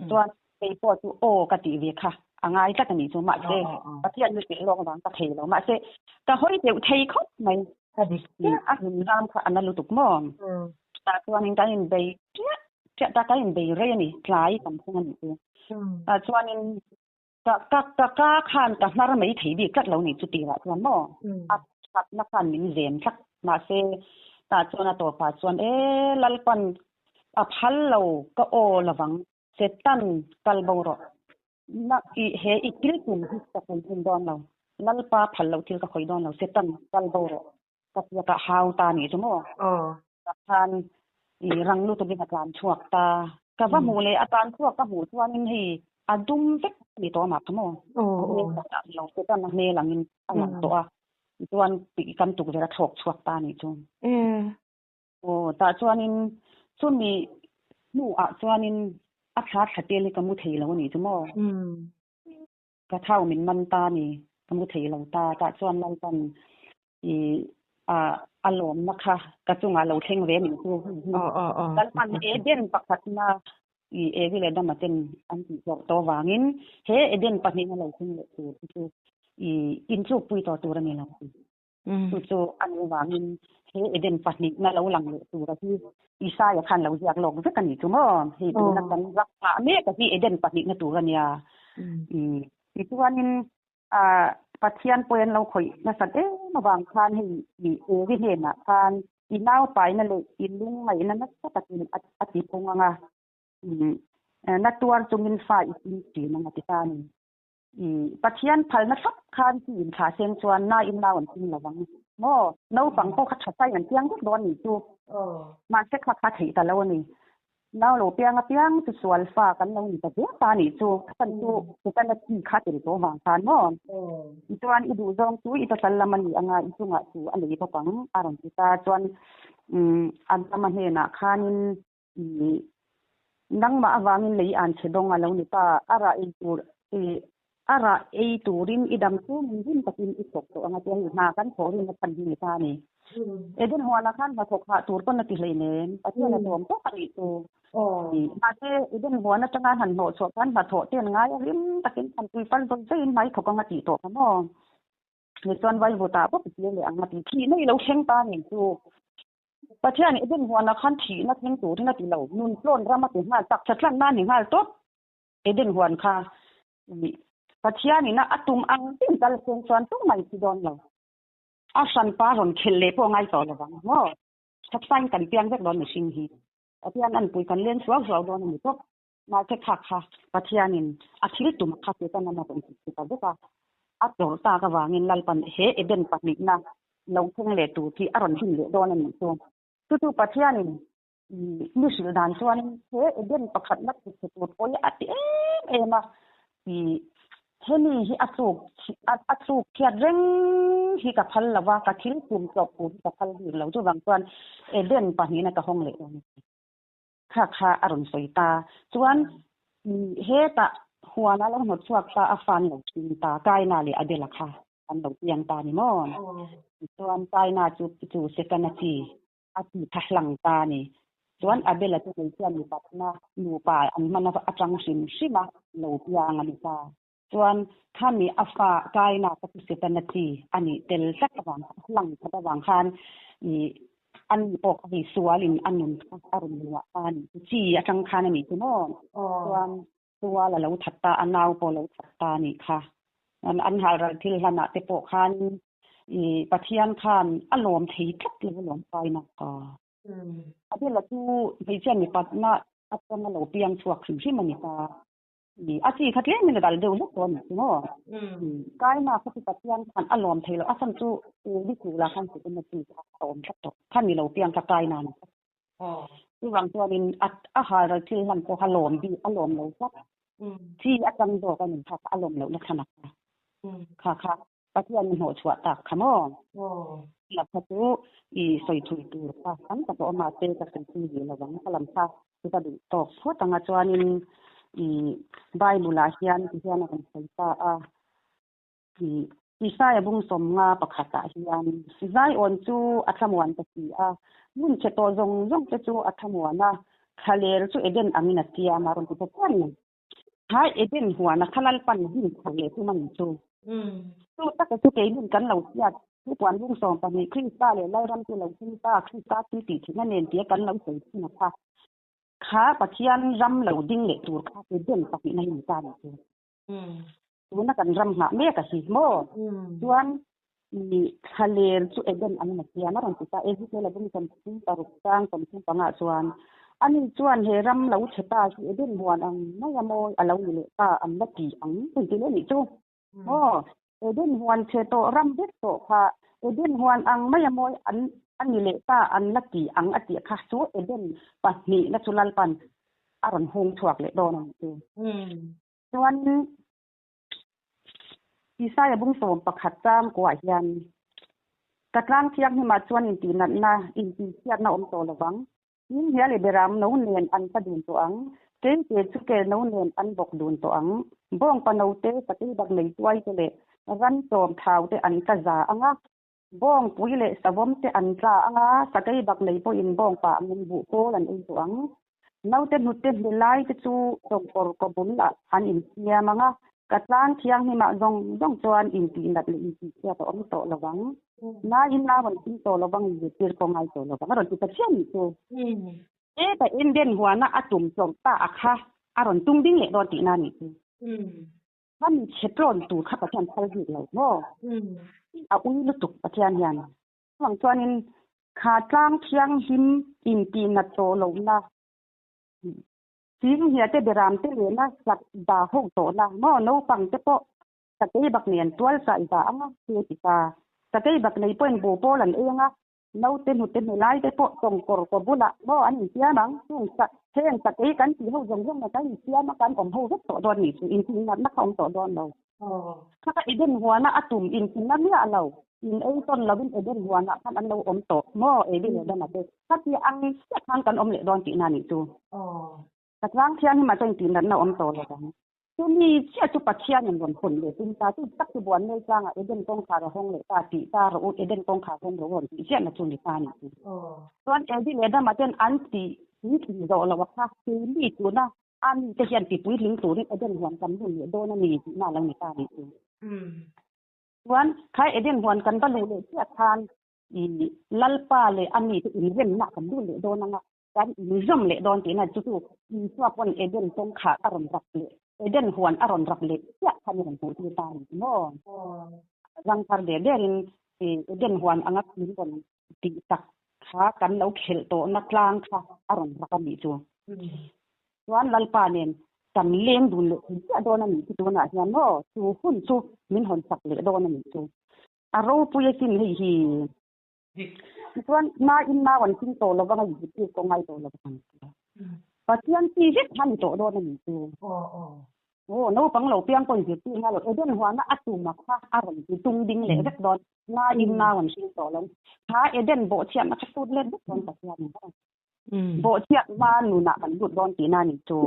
Chuan kei pawh chu aw ka tih ve kha a ngai tlat a nih chu. Mahse, Pathian hi hrilh lawk vang ka thei lo. Mahse, ka hawi deuh thei khawp mai. A hmun ram kha a na lutuk maw? Tah chuanin kan inbei chiah chiah ta, kan inbei rei a ni. Tlai kan thleng a nih chu. Tah chuanin ka ka ka ka khan ka hnar mai thei bik tlat lo nih chu tirah chuan maw a thatna khan min zem tlat mahse tah chuan a tawpah chuan e Lalpan a phal lo ka aw lovang Setan kal bo rawh na i he i thil tum hi ka sawi hun dawn lo Lalpa phal lo thil ka khawi dawn lo Setan kal bo rawh ka tia ka hau ta nih chu maw ka khan i rang lutukin a tlan chhuak ta ka va hmuh leh a tlan chhuak ka hmuh chuanin hei a dum vek a ni tawh amah kha maw a hmel tak tak lo te chuan a hmel angin a lang tawh a tichuan kan tukverh a thlawk chhuak ta nih chu aw tah chuanin chumi hnuah chuanin a thla thla tel hi ka mu thei lo a nih chu maw Ka thau min man ta ni, ka mu thei lo ta. Tah chuan Lalpan i a a lawmna kha ka chungah lo thleng ve min chu. Lalpan Eden pakhatna i Evi leh Adama ten an tih hlawh tawh vangin he Eden pahnihna lo thleng leh tur hi chu i intlukpui tawh tur a ni lo. Chu chu a nih avangin he Eden pahnihna lo lang leh tura hi Isaia khan lo ziak lawk vek a nih chu maw? Hei tuna kan rak nghah mek a hi Eden pahnihna tur a nia. Tichuanin Pathian pawh an lo khawih nasat em avang khan hei Evi hnenah khan i naupaina leh i lungngaihna nasa takin a ti pung ang a, na tuar chungin fa i ping thin ang a ti ta a ni. Pathian phalna thlap khan chi in thlah seng chuan na in nau an ping lo vang maw? Naupang pawh kha tha sai an piang vek dawn a nih chu. Mahse kha kha theih ta lo a ni. Nau lo piang apiang chu sual fa kan lo ni ta viau ta a nih chu. A chhan chu Setana chi kha tel tawh vang khan maw? Tichuan i duh zawng chu i pasal lam a ni anga i chungah chu a nei bawk ang a rawn ti ta. Chuan Adama hnenah khanin Nangmah avangin lei an chhe dawng a lo ni ta, a rah ei tur a rah ei turin i dam chu min rim takin i thawk tawh ang a tia hei hna kan thawh rin a chhan hi ni ta a ni. Eden huanah khan hnathawk hah tur pawn a ti hleinem, Pathian a tlawm tawk a nih chu. Mahse Eden huan atanga an han hnawh chhuah khan hnathawh te an ngai a, rim takin thanpui fal zawi zaiin hmai thawk ang a tih tawh kha maw. Tichuan vaivutah bawk i tir leh ang a ti. Thihna i lo thleng ta nen chu. Pathian Eden huanah khan thihna thleng turin a ti lo, nun tlawn ram a ti nghal tak, thatlanna a ni nghal tawp. Eden huan kha Pathianin a tum ang tin kal seng chuan tumah i thi dawn lo. A hranpa rawn khelh leh pawh ngai tawh lovang maw? Thatsain kan piang vek dawn mihring hi. Pathian anpui kan len suau suau dawn a ni tawp. Mahse kha kha Pathianin a thil tum kha Setana a rawn ti ta vek a, a tlawr tak avangin Lalpan he Eden pahnihna lo thleng leh tur hi a rawn hlim leh dawn a nih chu. Chu chu Pathianin mi hrilh dan chuanin he Eden pakhatna ti chhe tur pawh hi a ti em em a, hemi hi a tluk a tluk chhiat reng hi ka phal lo va, ka thil tum tlawp tur hi ka phal bik lo. Chuvang chuan Eden pahnihna ka hawng leh dawn a ni. Kha kha a rawn sawi ta. Chuan hetah huan a lo hnawt chhuak ta a fa an lo thin ta, Kaina leh Abela kha an lo piang ta ni maw? Chuan Kaina chu chu Setana chi a ti tha hlang ta a ni. Chuan Abela chu hmeichhia nupatna nupa an hman atang hrim hrim a lo piang a ni ta. Chuan khami a fa Kaina kha chu Setana chi a nih tel tlat avang hlang that avang khan ih a ni pawh kha hei sualin a nun kha a rawn luah ta a nih chu, chi atang khan a nih chu maw? Chuan sual a lo that ta, a nau pawh a lo that ta a nih kha. An halral thil hlanah te pawh khan ih Pathian khan a lawm thei tlat lo a lawm Kaina kha. Abela chu hmeichhia mipatna atanga lo piang chhuak hrim hrim a ni ta. A chi kha tlem in a dal deuh hlek tawh a ni chu maw? Kaina kha chu Pathian khan a lawm thei lo, a chhan chu Uri kula khan chu ina chi kha a awm tlat tawh, kha ni lo piang kha Kaina ni tlat. Chuvang chuanin a halral thil hlan pawh kha lawm bik a lawm lo tlat, chi a tang zawk a ni kha a lawm lohna chhan a kha, kha kha Pathian in hnawh chhuah tak kha maw? Chutiang kha chu i sawi thui tur kha tam tak a awm a, te ka sawi thui rih lo ang. Ka lam kha chu ka duh tawk phawt ang a, chuanin i Bible ah hian ti hian a rawn sawi ta a, i Isaiah bung sawmnga pakhatah hian Zion chu a thlamuan ta si a, hmun chhe tawh zawng zawng te chu a thlamuan a, thlaler chu Eden angin a siam a rawn ti ta chiah a ni. Hai Eden huana kha Lalpan din chho leh tum a ni chu. Chu taka chu keinin kan lo hriat, thu puan lung 12 Krista leh Lalram chu lo thleng ta, Krista thil tih theihna nen tia kan lo sawi thin a kha. Kha Pathian ram lo ding leh tur kha Eden pahnihna hi ni ta a ni chu. Tuna kan ram nghah mek a hi maw? Chuan thlaler chu Eden an la siam a rawn ti ta. Ezekiel a bung 36 chang 35 ah chuan ani chuan he ram lo chhe ta hi Eden huan ang mai a mawi a lo ni leh ta an la ti ang hei ti leh nih chu maw? Eden huan chhe tawh ram vek tawh kha Eden huan ang mai a mawi an a ni leh ta an la ti ang a tih kha chu Eden pahnihna chu Lalpan a rawn hung chhuak leh dawn a ni chu. Chuan Isaiah bung 11 chang kuah hian ka tlang thianghlimah chuan intihnatna, intihchhiatna awm tawh lovang. Tin, hia leh beram no nen an tla dun tawh ang. Keite chu kel no nen an bawk dun tawh ang. Bawngpa note, sakei bak nei tuai te leh ran chawm thau te an tla za ang a. Bawngpui leh savawm te an tla ang a, sakei bak nei pawhin bawngpa angin buh pawl an ei tawh ang. Naute hnute hne lai te chu tawngkawr kaw bul ah an insiam ang a, ka tlang thianghlimah zawng zawng chuan intihnat leh intihchhiat a awm tawh lo ang. Naiin nau an ping tawh lovang inzirtir pawh ngai tawh lovang a rawn ti ta chiah nih chu. Heta Eden huana a tum tlawm ta a kha a rawn tung ding leh dawn tihna nih chu. Kha mi chhe tlawn tur kha Pathian phal bik lo maw? A ui lutuk Pathian hian. Chuvang chuanin kha tlang thianghlim intihnat tawh lohna Chinghiah te beram te lehna sak dah ho tawhna maw naupang te pawh sakei bak nen tual sai dah anga te ti ta. Sakei bak nei pawhin bu pawl an ei anga naute hnute hne lai te pawh tawngkawr kaw bulah maw an insiam ang. Chung heng sakei kan tih ho zawng zawng kan insiam a kan awm ho vek tawh dawn nih chu intinatna kha awm tawh dawn lo. Kha ka Eden huana a tum intinna miah lo in ei tawn lovin Eden huanah khan an lo awm tawh maw Evi leh Adama te khati ang chiah khan kan awm leh dawn tihna nih chu. Ka tlang thian hi mah chuan intihnatna awm tawh lo ang. Chumi chiah chu Pathianin rawn hawn leh tum ta chu tak chu buan mel tlangah Eden kawngkhar a hawng leh ta tih ta rawh u Eden kawngkhar hawng rawh u rawn tih chiahna chu ni ta nih chu. Chuan Evi leh Adama ten an tih puitling zawh loh a kha keimi tuna A mite hian tipuitling turin Eden huan kan lun leh dawn a ni tihna a lo ni ta nih chu. Chuan khai Eden huan kan va luh leh chiah khan i Lalpa leh a mite inremna kan lun leh dawn anga kan inzawm leh dawn tihna chu chu Isua pawn Eden kawngkhar a rawn rap leh Eden huan a rawn rap leh chiah khan i rawn hmuh tir ta a ni maw? Zangthar der derin i Eden huan anga min rawn tih tak kha kan lo khelh tawhna tlang kha a rawn rak a nih chu. Chuan Lalpa nen kan leng dun leh thei chiah dawn a nih chu tunah hian maw chu hun chu min hawn sak leh dawn a nih chu. A ropui asin hei hi. Tichuan naiin nau an ching tawh lo vang a inzirtir pawh ngai tawh lo vang. Pathian chi vek kha a ni tawh dawn a nih chu. Aw, naupang lo piang pawh inzirtir ngai lo. Eden huana a tuma kha a rawn ti tung ding leh vek dawn. Naiin nau an hring tawh lo. Kha Eden bawhchhiatna kha sut let vek dawn Pathian in. Bawhchhiatna nunah kan lut dawn tihna a nih chu.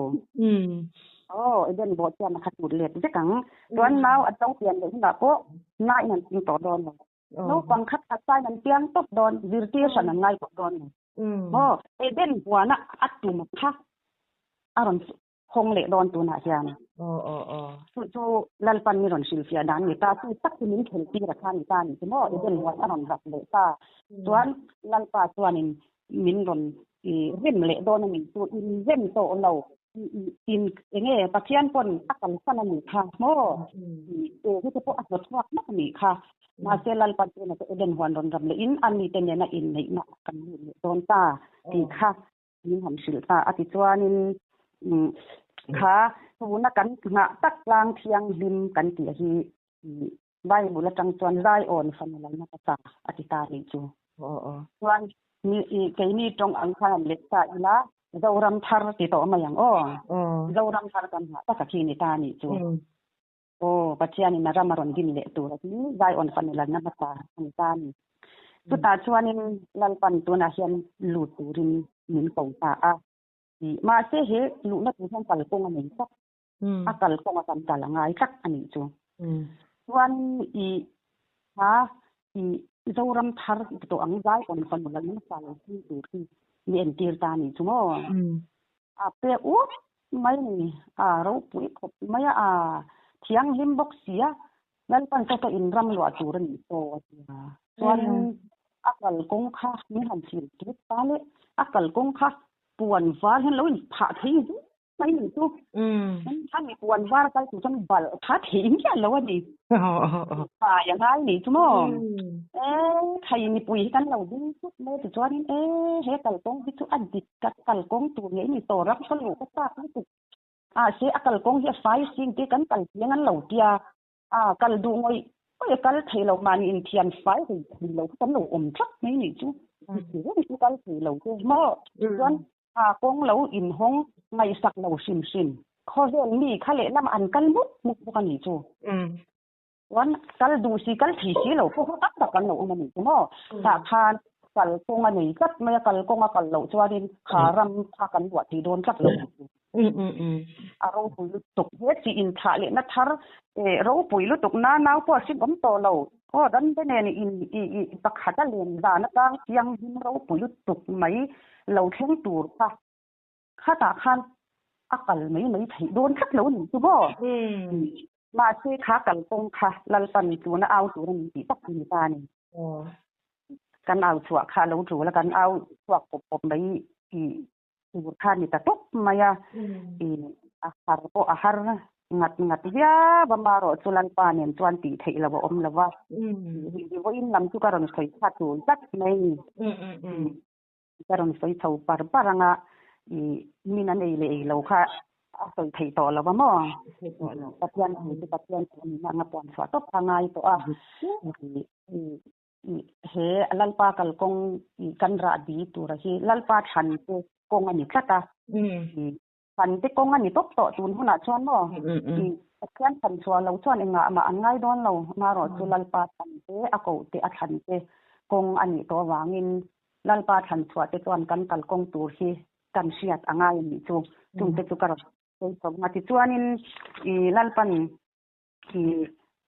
Aw, Eden bawhchhiatna kha sut let vek ang. Chuan nau a to pian leh hunah pawh naiin an hring tawh dawn lo. Naupang kha that sain an piang tawp dawn, zirtir hran an ngai tawh dawn lo. Aw, Eden huana a tuma kha a rawn hawng leh dawn tunah hian. Aw aw aw. Chu chu Lalpan mi rawn hrilhfiah dan ni ta, chu tak chu min khelh tir a kha ni ta ni chu maw, Eden huan a rawn rap leh ta. Chuan Lalpa chuanin min rawn i rem leh dawn a ni chu, in rem tawh lo, in enge Pathian pawn a kalsan a nih kha maw, i e te pawh a hnawt chhuak hmak a nih kha. Mahse Lalpa chuan Eden huan rawn rap leh in a mite nena inneihna kan lut leh dawn ta tih kha min han hrilh ta a ti chuanin kha tuna kan nghah tak tlang thianghlim kan tih hi Bible atang chuan Zion fanu lalna ka sa a ti ta nih chu. Chuan keini tawng ang khan han let ta ila Zoram thar ti tawh mai ang aw. Zoram thar kan nghah tak a khi ni ta nih chu. Aw, Pathianin a ram a rawn din leh tur a hi Zion fanu lalna hmasa a ni ta a ni. Chutah chuanin Lalpan tunah hian lut turin min ko ta a. Mahse he luhna tur hian kalkawng a nei tlat. A kalkawng a kan kal a ngai tlat a nih chu. Chuan i kha i Zoram thar ti tawh ang Zion fanu lalna hmasa lo thleng tur hi mi entir ta a nih chu maw? A pek ut mai a ni. A ropui khawp mai a, a thianghlim bawk si a, Lalpan saw saw in ram luah tur a nih pawh a ti a. Chuanin a kalkawng kha min han thlir tir ta le, a kalkawng kha puan var hian lo inphah thei zui mai nih chu. A mi puan var kal tur chuan balh kha thei miah lo a ni. Fai a ngai nih chu maw? E thei mipui hi kan lo ding thut mai a ti chuanin e he kalkawng hi chu a dik Ka kalkawng tur ngei ni tawh ram ka luh ka chak lutuk. A se a kalkawng hi a fai sin te kan kal chiang an lo tia. A kal duh ngawih ngawih a kal thei lo mahni inthian fai hlei thei lo kha kan lo awm tlat mai nih chu. Ti reng chu kal thei lo te maw. Chuan a kawng lo inhawng ngaihsak lo hrim hrim. Khawvel mi kha lehlam an kal mup mup bawk a nih chu. Chuan kal duh si kal thei si lo pawh tam tak an lo awm a ni chu maw? Tah khan kal kawng a nei tlat mai a, kal kawng a kal loh chuanin kha ram kha kan luah thei dawn tlat lo ang chu. A ropui lutuk he chi inthlah lehna thar ropui lutuk na nau pawh a hrim awm tawh lo. Aw dan te nen in i i pakhat a len zan atang thianghlim ropui lutuk mai lo thleng tur kha Khatah khan a kal mai mai theih dawn tlat lo a ni chu maw? Mahse kha kalkawng kha Lalpan tuna au tur a ni tih tak a ni ta a ni. Kan au chhuah kha a lo tul a, kan au chhuak pawp pawp mai i tur kha a ni ta tawp mai a. I a har pawh a har ngat ngat viau a, marawh chu Lalpa nen chuan tih theih loh a awm lo va. I vawiin lam chu ka rawn sawi kha tul tlat mai a ni. Ka rawn sawi chho par par ang a, i min an ei leh ei lo kha a sawi theih tawh lo a maw? Pathian thu chu Pathian thu a nihna anga puan chhuah tawp kha a ngai tawh a. I he Lalpa kalkawng i kan rah di tura hi Lalpa thlan te kawng a ni tlat a. I thlan te kawng a ni tawp tawh tun hunah chuan maw? I Pathian thlan chhuah lo chuan engah mah an ngai dawn lo. Marawh chu Lalpa thlan te, a koh te, a thlan te kawng a nih tawh avangin Lalpa thlan chhuah te chuan kan kalkawng tur hi kan hriat a ngai a nih chu. Chungte chu ka rawn sawi chho ang a. Tichuanin i Lalpan i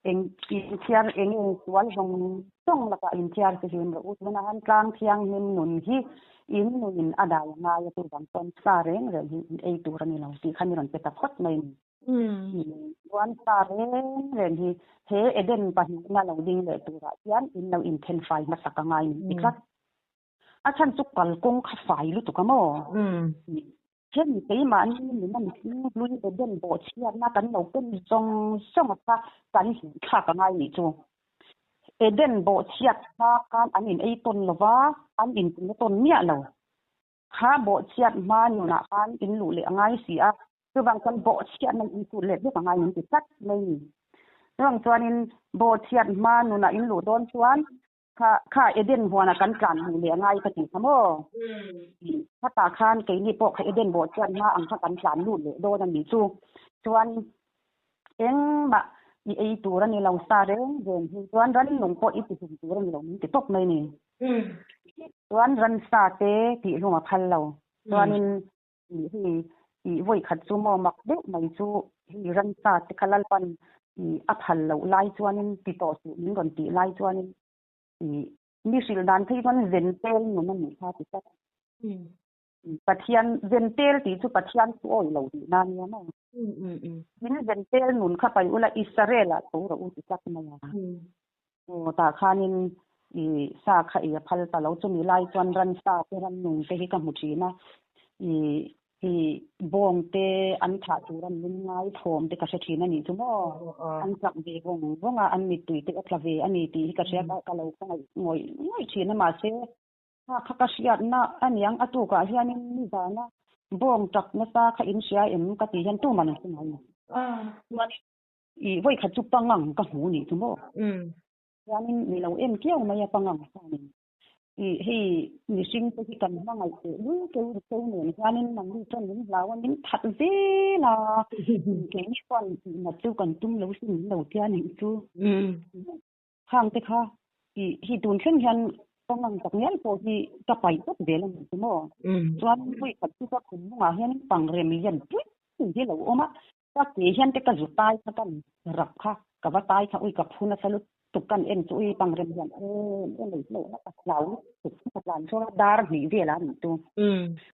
eng inthiar eng nge sual zawng zawng lakah inthiar che hlim rawh u. Tunah han tlang thianghlim nun hi in nunin a dai a ngai a, chuvang chuan sa reng reng hi in ei tur a ni lo tih kha ni rawn pe ta phawt mai a ni. Chuan sa reng reng hi he Eden pahnihna lo ding leh turah hian in lo inthen fai hmasak a ngai ni ti tlat. A chhan chu kalkawng kha fai lutuk a maw? Then keimahni nuna mihring hlui Eden bawhchhiatna kan lo ken zawng zawng a kha kan hmuhthlak a ngai nih chu. Eden bawhchhiat kha khan an in ei tawn lo va, an inpumna tawn miah lo. Kha bawhchhiat hma nunah khan in luh leh a ngai si a, chuvang chuan bawhchhiatna in sut let vek a ngai min ti tlat mai ni. Chuvang chuanin bawhchhiat hma nunah in luh dawn chuan Kha kha Eden huanah kan tlan hmuh leh a ngai ka ti kha maw? Khatah khan keini pawh kha Eden bawh chuan hma ang kha kan tlan lut leh dawn a nih chu. Chuan engmah i ei tur a ni lo sa reng reng hi chuan rannung pawh i tihlum tur a ni lo min ti tawp mai ni. Chuan ransa te tihlum a phal lo. Chuanin Ih hei ih vawi khat chu maw mak deuh mai chu hei ransa te kha Lalpan ih a phal loh lai chuanin ti tawh suh min rawn tih lai chuanin ih mi hrilh dan phei chuan zentel nun a nih kha ti tlat. Pathian zentel tih chu Pathian chu awi lo tih na nia maw. Min zentel nun kha pai ula Israel ah tho rawh u ti tlat mai a. Aw tah khanin ih sa kha ei a phal ta lo. Chumi lai chuan ransa te rannung te hi ka hmu thin a. Ih ih bawng te an thah tur an lung ngai thawm te ka hre thin a nih chu maw. An chak ve vawng vawng a, an mittui te a tla ve a ni tih hi ka hria a, ka lo khawngaih ngawih ngawih thin a mahse kha kha ka hriatna a niang a tukah hianin nizana bawng chak nasa kha in hria em ka tih hian tuman an hre ngai lo. Chuan I vawi khat chu pangang ka hmu nih chu maw? Chuanin ni lo em kiau mai a pangang chuanin i hei mihring te hi kan hmangaih teh lul keu keu nen hianin nangni chuan min hlau a min that zel a keini chuan tihna chu kan tum lo sin min lo tia nih chu. Khang te kha i hi tun thleng hian pangang tak ngial pawh hi ka paih tawp zel a ni chu maw? Chuan vawi khat chu ka khum hnungah hianin pangrem lian pui pui hi a lo awm a. Ka ke hian te ka zu tai kha kan rap kha ka va tai kha ui ka phu nasa lutuk kan en chu ui pangrem hian em em ei hlauh na ka hlau lutuk ka tlan chhuak a dar hnih vel a nih chu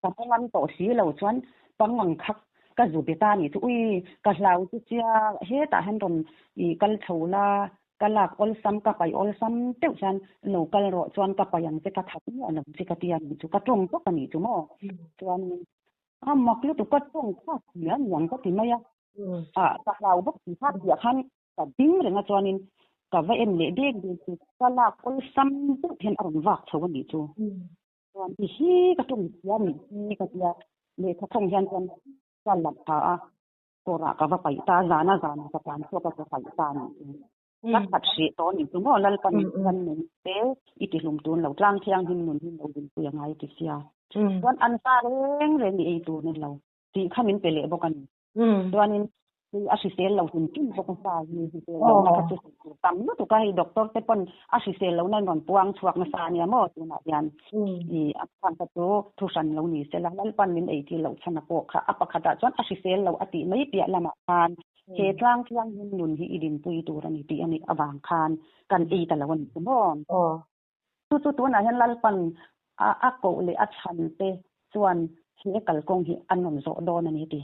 ka hmu ngam tawh si lo chuan pangang kha ka zu be ta nih chu ui ka hlau chu sia hetah hian rawn ih kal chho la ka lak awlsam ka paih awlsam deuh hian lo kal rawh chuan ka paih ang che ka that miah lo che ka ti a nih chu ka tawng tawp a nih chu maw chuan A mak lutuk ka tawng kha tia niang ka ti mai a. A ka hlau bawk si kha piah khan ka ding reng a chuanin ka va en leh dek dek chu ka lak awlsam deuh hian a rawn vak chho a nih chu. Chuan ti hi ka tawng tia nih hi ka tia lehkha thawng hian chuan ka la tha a kawrah ka va paih ta zana zana ka tlan chhuak a ka paih ta a nih chu. Ka that hrih tawh a nih chu maw Lalpan chuan nun te i ti hlum tun lo tlang thianghlim nun hi lo dinpui a ngai ti sia. Chuan an sa reng reng i ei tur ni lo tih kha min pe leh bawk a ni. Chuanin hei a hrisel lo hlim hlim bawk a sa hi hrisel lohna kha chu tam lutuk a hei doctor te pawn a hrisel lohna an rawn puang chhuak nasa a nia maw tunah hian i a chhan kha chu thu hran lo ni sela Lalpan min ei tir loh chhan a pawh kha a pakhatah chuan a hrisel lo a tih mai piah lamah khan He tlang thianghlim nun hi i dinpui tur a ni tih a nih avang khan kan ei ta lo a ni chu maw? Chu chu tunah hian Lalpan a koh leh a chhan te chuan he kalkawng hi an rawn zawh dawn a ni ti.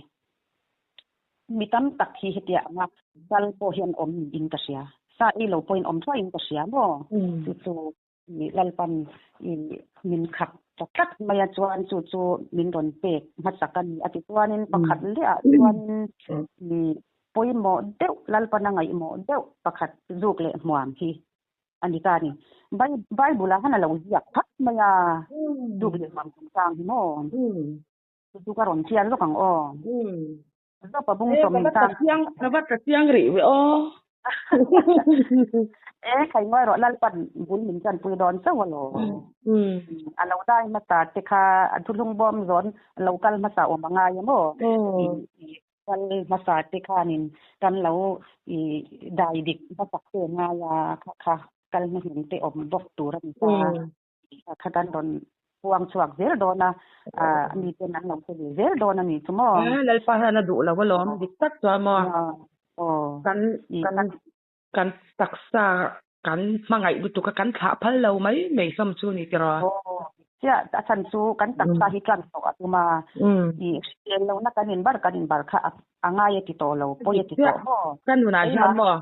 Mi tam tak hi hetiang anga kal pawh hian awm niin ka hria. Sa ei lo pawhin awm thuaiin ka hria maw? Chu chu i Lalpan i min khak ta tlat mai a chuan chu chu min rawn pek hmasak a ni a ti chuanin pakhat lehah chuanin i pawimawh deuh Lalpan a ngaihmawh deuh pakhat zuk leh hmuam hi a ni ta a ni. Bible ah khan a lo ziak phak mai a zuk leh hmuam chungchang hi maw? Chu chu ka rawn chian lawk ang aw. Zopa bung sawm in tan. Ka va tla chiang rih ve aw. E khai ngawi rawh Lalpan bul min chanpui dawn chauh alo. A lo dai hmasa te kha a thuthlung bawm zawn lo kal hmasa awm a ngai a maw. Kal hmasa te khanin kan lo i dai dik hmasak te ngai a kha kha kal hnuhnung te awm bawk tur a ni ta. Kha kan rawn puang chhuak zel dawn a, mi ten an lo hre ve zel dawn a ni chu maw? E, Lalpa hian a duh lo alawm, dik tak chuan maw? Kan kan kan taksa kan hmangaih lutuk a, kan thlah phal lo mai mai hlawm chu ni tiraw? Aw, chiah, a chhan chu kan taksa hi tlan tawh a tum a, i hrisel lohna kan inbar kan inbar kha a ngai a ti tawh lo, pawi a ti tawh maw? Ka nunah hian maw?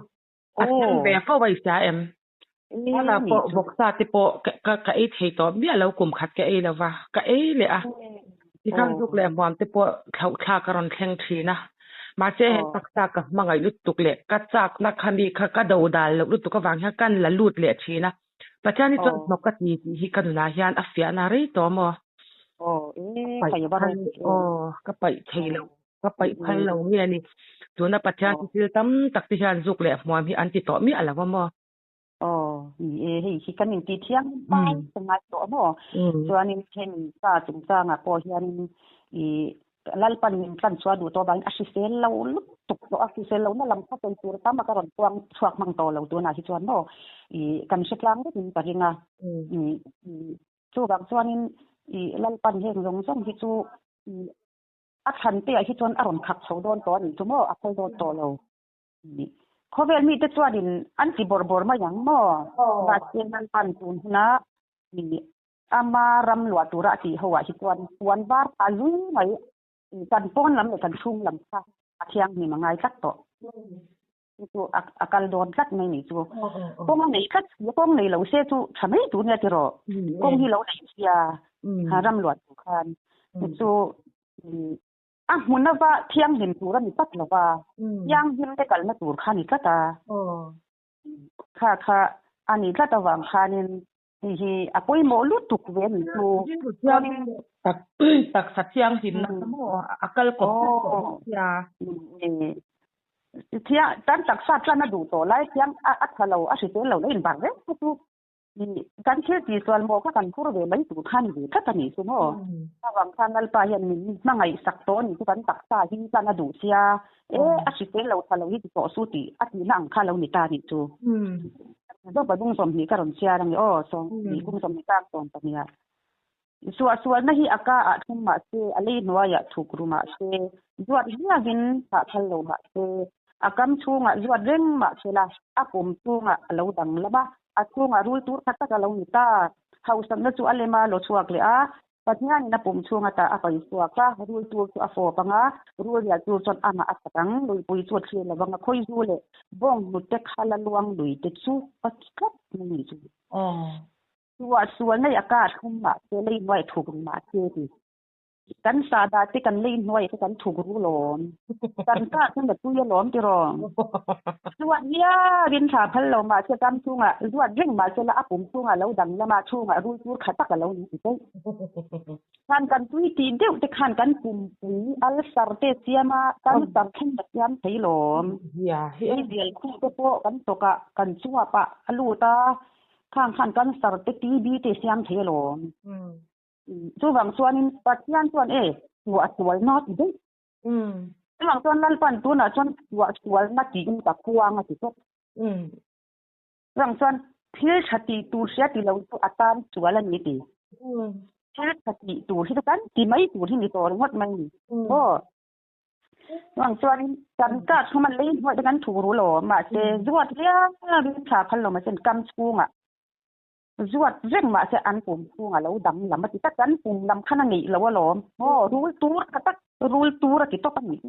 A thleng ve fo a i hria em? Hmanah pawh vawksa te pawh ka ka ei thei tawh miah lo kum khat ka ei lo va, ka ei leh a. Tikhan zuk leh hmuam te pawh thlauh thlak a rawn thleng thin a. Mahse he taksa ka hmangaih lutuk leh ka chakna kha mi kha ka do dal loh lutuk avang hian kan la lut leh thin a. Pathian hi chuan hnawk ka ti tih hi ka nunah hian a fiahna rei tawh maw? Ka paih thei lo. Ka paih phal lo nge ni. Tuna Pathian chu thil tam tak te hian zuk leh hmuam hi an ti tawh miah lo a maw? Aw, ni e, hei hi kan intih thiam pai ka ngai tawh a maw? Chuanin hemi pa chungchangah pawh hianin i Lalpan min tlan chhuah duh tawh avangin a hrisel lo lutuk tawh a, hrisel lohna lam kha sawi tur tam a ka rawn puang chhuak hmang tawh lo tunah hi chuan maw i kan hre tlang vekin ka ring a. Chuvang chuanin i Lalpan heng zawng zawng hi chu i A thlan te ah hi chuan a rawn khak chho dawn tawh a nih chu maw? A phal dawn tawh lo. Khawvel mite chuanin an ti bawrh bawrh mai ang maw? Mahse Lalpan tun huna ama ram luah tura a tih ho ah hi chuan puan var phah zui mai kan pawn lam leh kan chhung lam kha a thianghlim a ngai tlat tawh. Chu chu a kal dawn tlat mai nih chu. Kawng a nei tlat si a, kawng nei lo se chu tha mai tur nia tiraw. Kawng hi lo nei sia ram luah tur khan. Chu chu a hmun ava thianghlim tur a ni tlat lo va, thianghlim te kalna tur kha a ni tlat a. Kha kha a ni tlat avang khanin Hei hi a pawimawh lutuk ve a ni chu. Rilru thianghlim leh taksa thianghlimna kha maw a kal kawp tlat tawh bawk sia. Thiang kan taksa tlan a duh tawh lai thiang a tha lo a hrisel lo la inbar reng kha chu kan thil tihsual maw kha kan phur ve mai tur kha a ni ve tlat a nih chu maw. Avang khan Lalpa hian min hmangaihsak tawh a nih chu kan taksa hi tlan a duh sia e a hrisel lo tha lo hi ti tawh su tih a tihna ang kha lo ni ta a nih chu. Zopa bung 20 ka rawn chhiar a ni aw, 20 kum 20 tak 12 ah. Suahsualna hi a ka ah thleng mah se, a lei hnuaiah thuk ru mah se, zuat viauin thah phal lo mah se, a kam chhungah zuat reng mah se la, a pum chungah a lo danglam a, a chhungah rul tur kha tak a lo ni ta. Hausakna chu a lem a lo chhuak leh a, Pathianin a pum chhung ata a pai chhuak a, rul tur chu a fawp ang a, rul rial tur chuan amah a that ang, luipui chu a thlir lo vang a, khawizu leh bawng hnute khala luang lui te chu a ti tlat mai ni chu. Chua sual nei a kar thum mah se, lei hnuai thuk ru mah se ti. Kan sahdah te kan lei hnuai te kan thuk ru lawm. Kan kar chu na tui alawm tiraw. Zuat hialin thla phal lo mah se kam chhungah zuat reng mah se la a pum chhungah lo dang lama chhungah rul tur kha tak a lo ni ti daih. Khan kan tui tih deuh te khan kan pumpui ulcer te siam a, cancer thleng a siam thei lawm. Meizial khu te pawh kan tawk ah kan chuap ah a lut a, khang khan cancer te TB te siam thei alawm. Chuvang chuanin Pathian chuan e chhuah sual na ti daih. Chuvang chuan Lalpan tunah chuan chhuah sualna tiin ka khuang a ti tawp. Chuvang chuan thil tha tih tur hria ti lo chu a tan sual a ni ti. Thil tha tih tur hi chu kan ti mai tur hi ni tawh ringawt mai ni. Aw. Chuvang chuan kan kar chhung an lei hnuai te kan thu ru lo mahse zuat viau in tha phal lo mahse kam chhungah Zuat reng mah se an pum chhung a lo dang lam a ti tak, an pum lam khan a ngeih lo alawm. Aw, rul tur kha tak, rul tur a ti tawp a nih.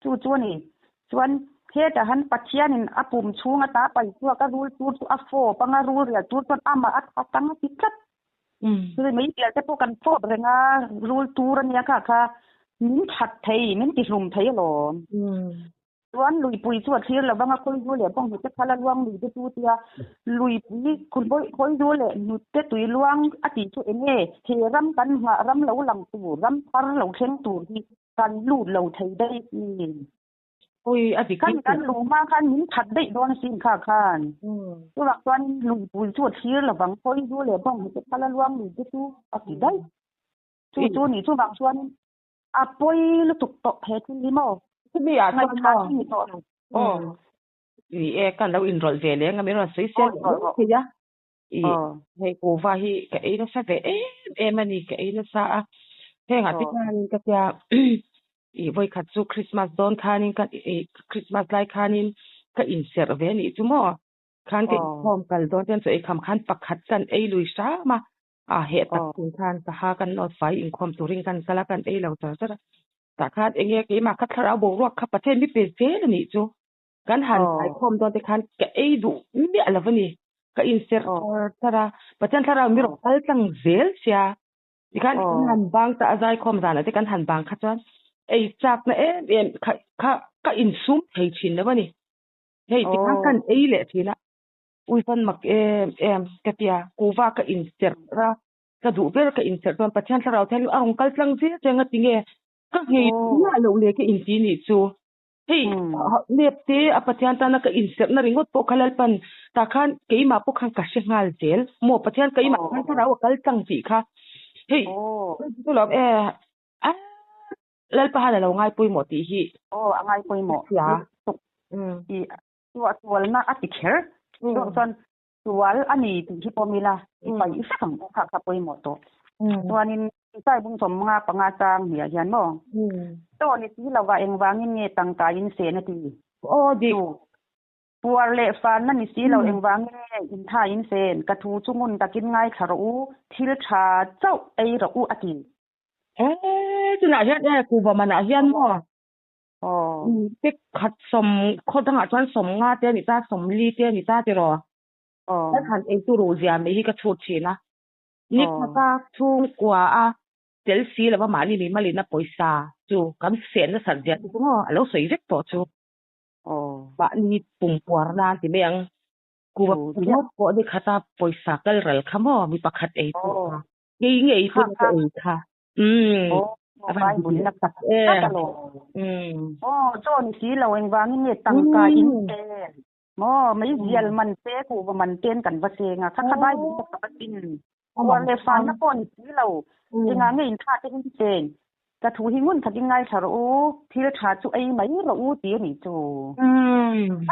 Chu chu a ni. Chuan Hetah han Pathianin a pum chhung ata pai chhuak a rul tur chu a fawp anga rul rial tur chuan amah a that ang a ti tlat. Chumi mai pial te pawh kan fawp reng a, rul tur ania kha kha min that thei, min ti hlum thei alawm. Chuan luipui chu a thlir lo vang a, khawizu leh bawnghnute kha la luang lui te chu tia luipui khawizu leh hnute tui luang a tih chu eng nge he ram kan nghah ram lo lang tur, ram thar lo thleng tur hi kan lut lo thei daih ni. Ui, a dik Khan kan luh hma khan min that daih dawn asin kha khan. Chuvang chuan luipui chu a thlir lo vang, khawizu leh bawnghnute kha la luang lui te chu a ti daih. Chu chu ni chuvang chuan A pawi lutuk tawh he thil hi maw? Chumi ah chuan maw? Ngaihthla ni tawh lo. Aw. Ni e, kan lo inrawlh ve leng a, min rawn sawi sel leh mai thei a. I hei kuhva hi ka ei nasa ve em em a ni, ka ei nasa a. Heng ah te khanin ka tia i vawikhat chu Christmas dawn khanin ka i Christmas lai khanin ka inserh ve a nih chu maw? Khan ka inkhawm kal dawn chuan chaw eikham khan pakhat kan ei lui hram a. A heh tak chung khan ka ha kan nawt fai inkhawm turin kan kal a, kan ei lo char char a. Tah khan eng nge keimah kha thlarau boruak kha Pathian mi pe zel a nih chu. Kan han haikhawm dawn te khan ka ei duh miah lo a ni. Ka inserh char char a, Pathian thlarau mi rawn kal tlang zel sia. Tikhan kan han bang ta a zaikhawm zanah te kan han bang kha chuan ei chakna em em kha kha ka insum thei thin lo a ni. Hei tikhan kan ei leh thin a. Ui fan mak em em ka tia, kuhva ka inserh a, ka duh ber ka inserh chuan Pathian thlarau thianghlim a rawn kal tlang zel che anga tinge ka nghei miah loh le ka inti nih chu. Hei nep te a Pathian tana ka inserh na ringawt pawh kha Lalpan tah khan keimah pawh khan ka hre nghal zel maw Pathian keimah khan thlarau a kal tlang tih kha hei chu lawm e a Lalpa han a lo ngai pawimawh tih hi Aw a ngai pawimawh lutuk i Chua sualna a ti kher. Chuvang chuan sual a ni tih hi pawm ila i paih vek ang u kha kha pawimawh tawh. Chuanin Isai bung 55 chang hniah hian maw chaw ni si lova engvangin nge tangka in sen a ti? Aw dik. Chu puar leh fanna ni si lo engvangin nge intha in sen? Ka thu chu ngun takin ngaithla rawh u, thil tha chauh ei rawh u a ti. Ee tunah hian e kuhva manah hian maw Aw. Te khat sawm khaw dangah chuan sawm nga te a ni ta, sawm li te a ni ta tiraw? Aw. Ka han ei turu zia mai hi ka chhut thin a. Ni khata chhungkua a tel si lova mahni mi malina pawisa chu kan seh nasat zia chu maw a lo sawi vek tawh chu. Aw. Mahni pumpuar nan ti mai ang. Kuva ringawt pawh ni khata pawisa kal ral kha maw mi pakhat ei pawh kha. Ngei ngei pawn ka ei kha. Umm. A van dik leh tak em. Umm. Aw chaw ni si lo engvangin nge tangka in pen maw meizial man te kuhva man ten kan va seng a kha kha Bible te ka va tin uar leh fanna pawh ni si lo engah nge in tha te in seng ka thu hi ngun takin ngaithla rawh u thil tha chu ei mai rawh u ti a nih chu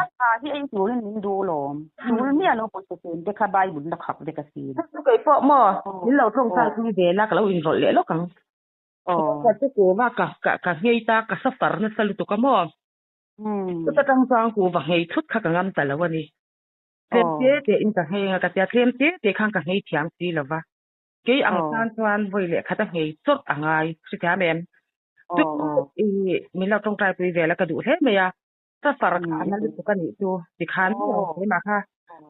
a tha hi ei turin min duh lawm tul miah lo pawisa sen te kha Bible na khap vek a si. Chu kei pawh maw min lo tawngtai pui ve la ka lo inrawlh leh lawk ang. Ka chu kuhva ka ka nghei ta ka suffer nasa lutuk a maw. Chuta tang chuan kuhva nghei thut kha ka ngam ta lo a ni. Tlem te te in ka nghei anga ka tia tlem te te khan ka nghei thiam si lo va. Kei ang tan chuan vawi leh khat a nghei chawrh a ngai hrethiam em. Chu i min lo tawngtai pui ve la ka duh hle mai a. Suffer kha a na lutuk a nih chu tikhan keimah kha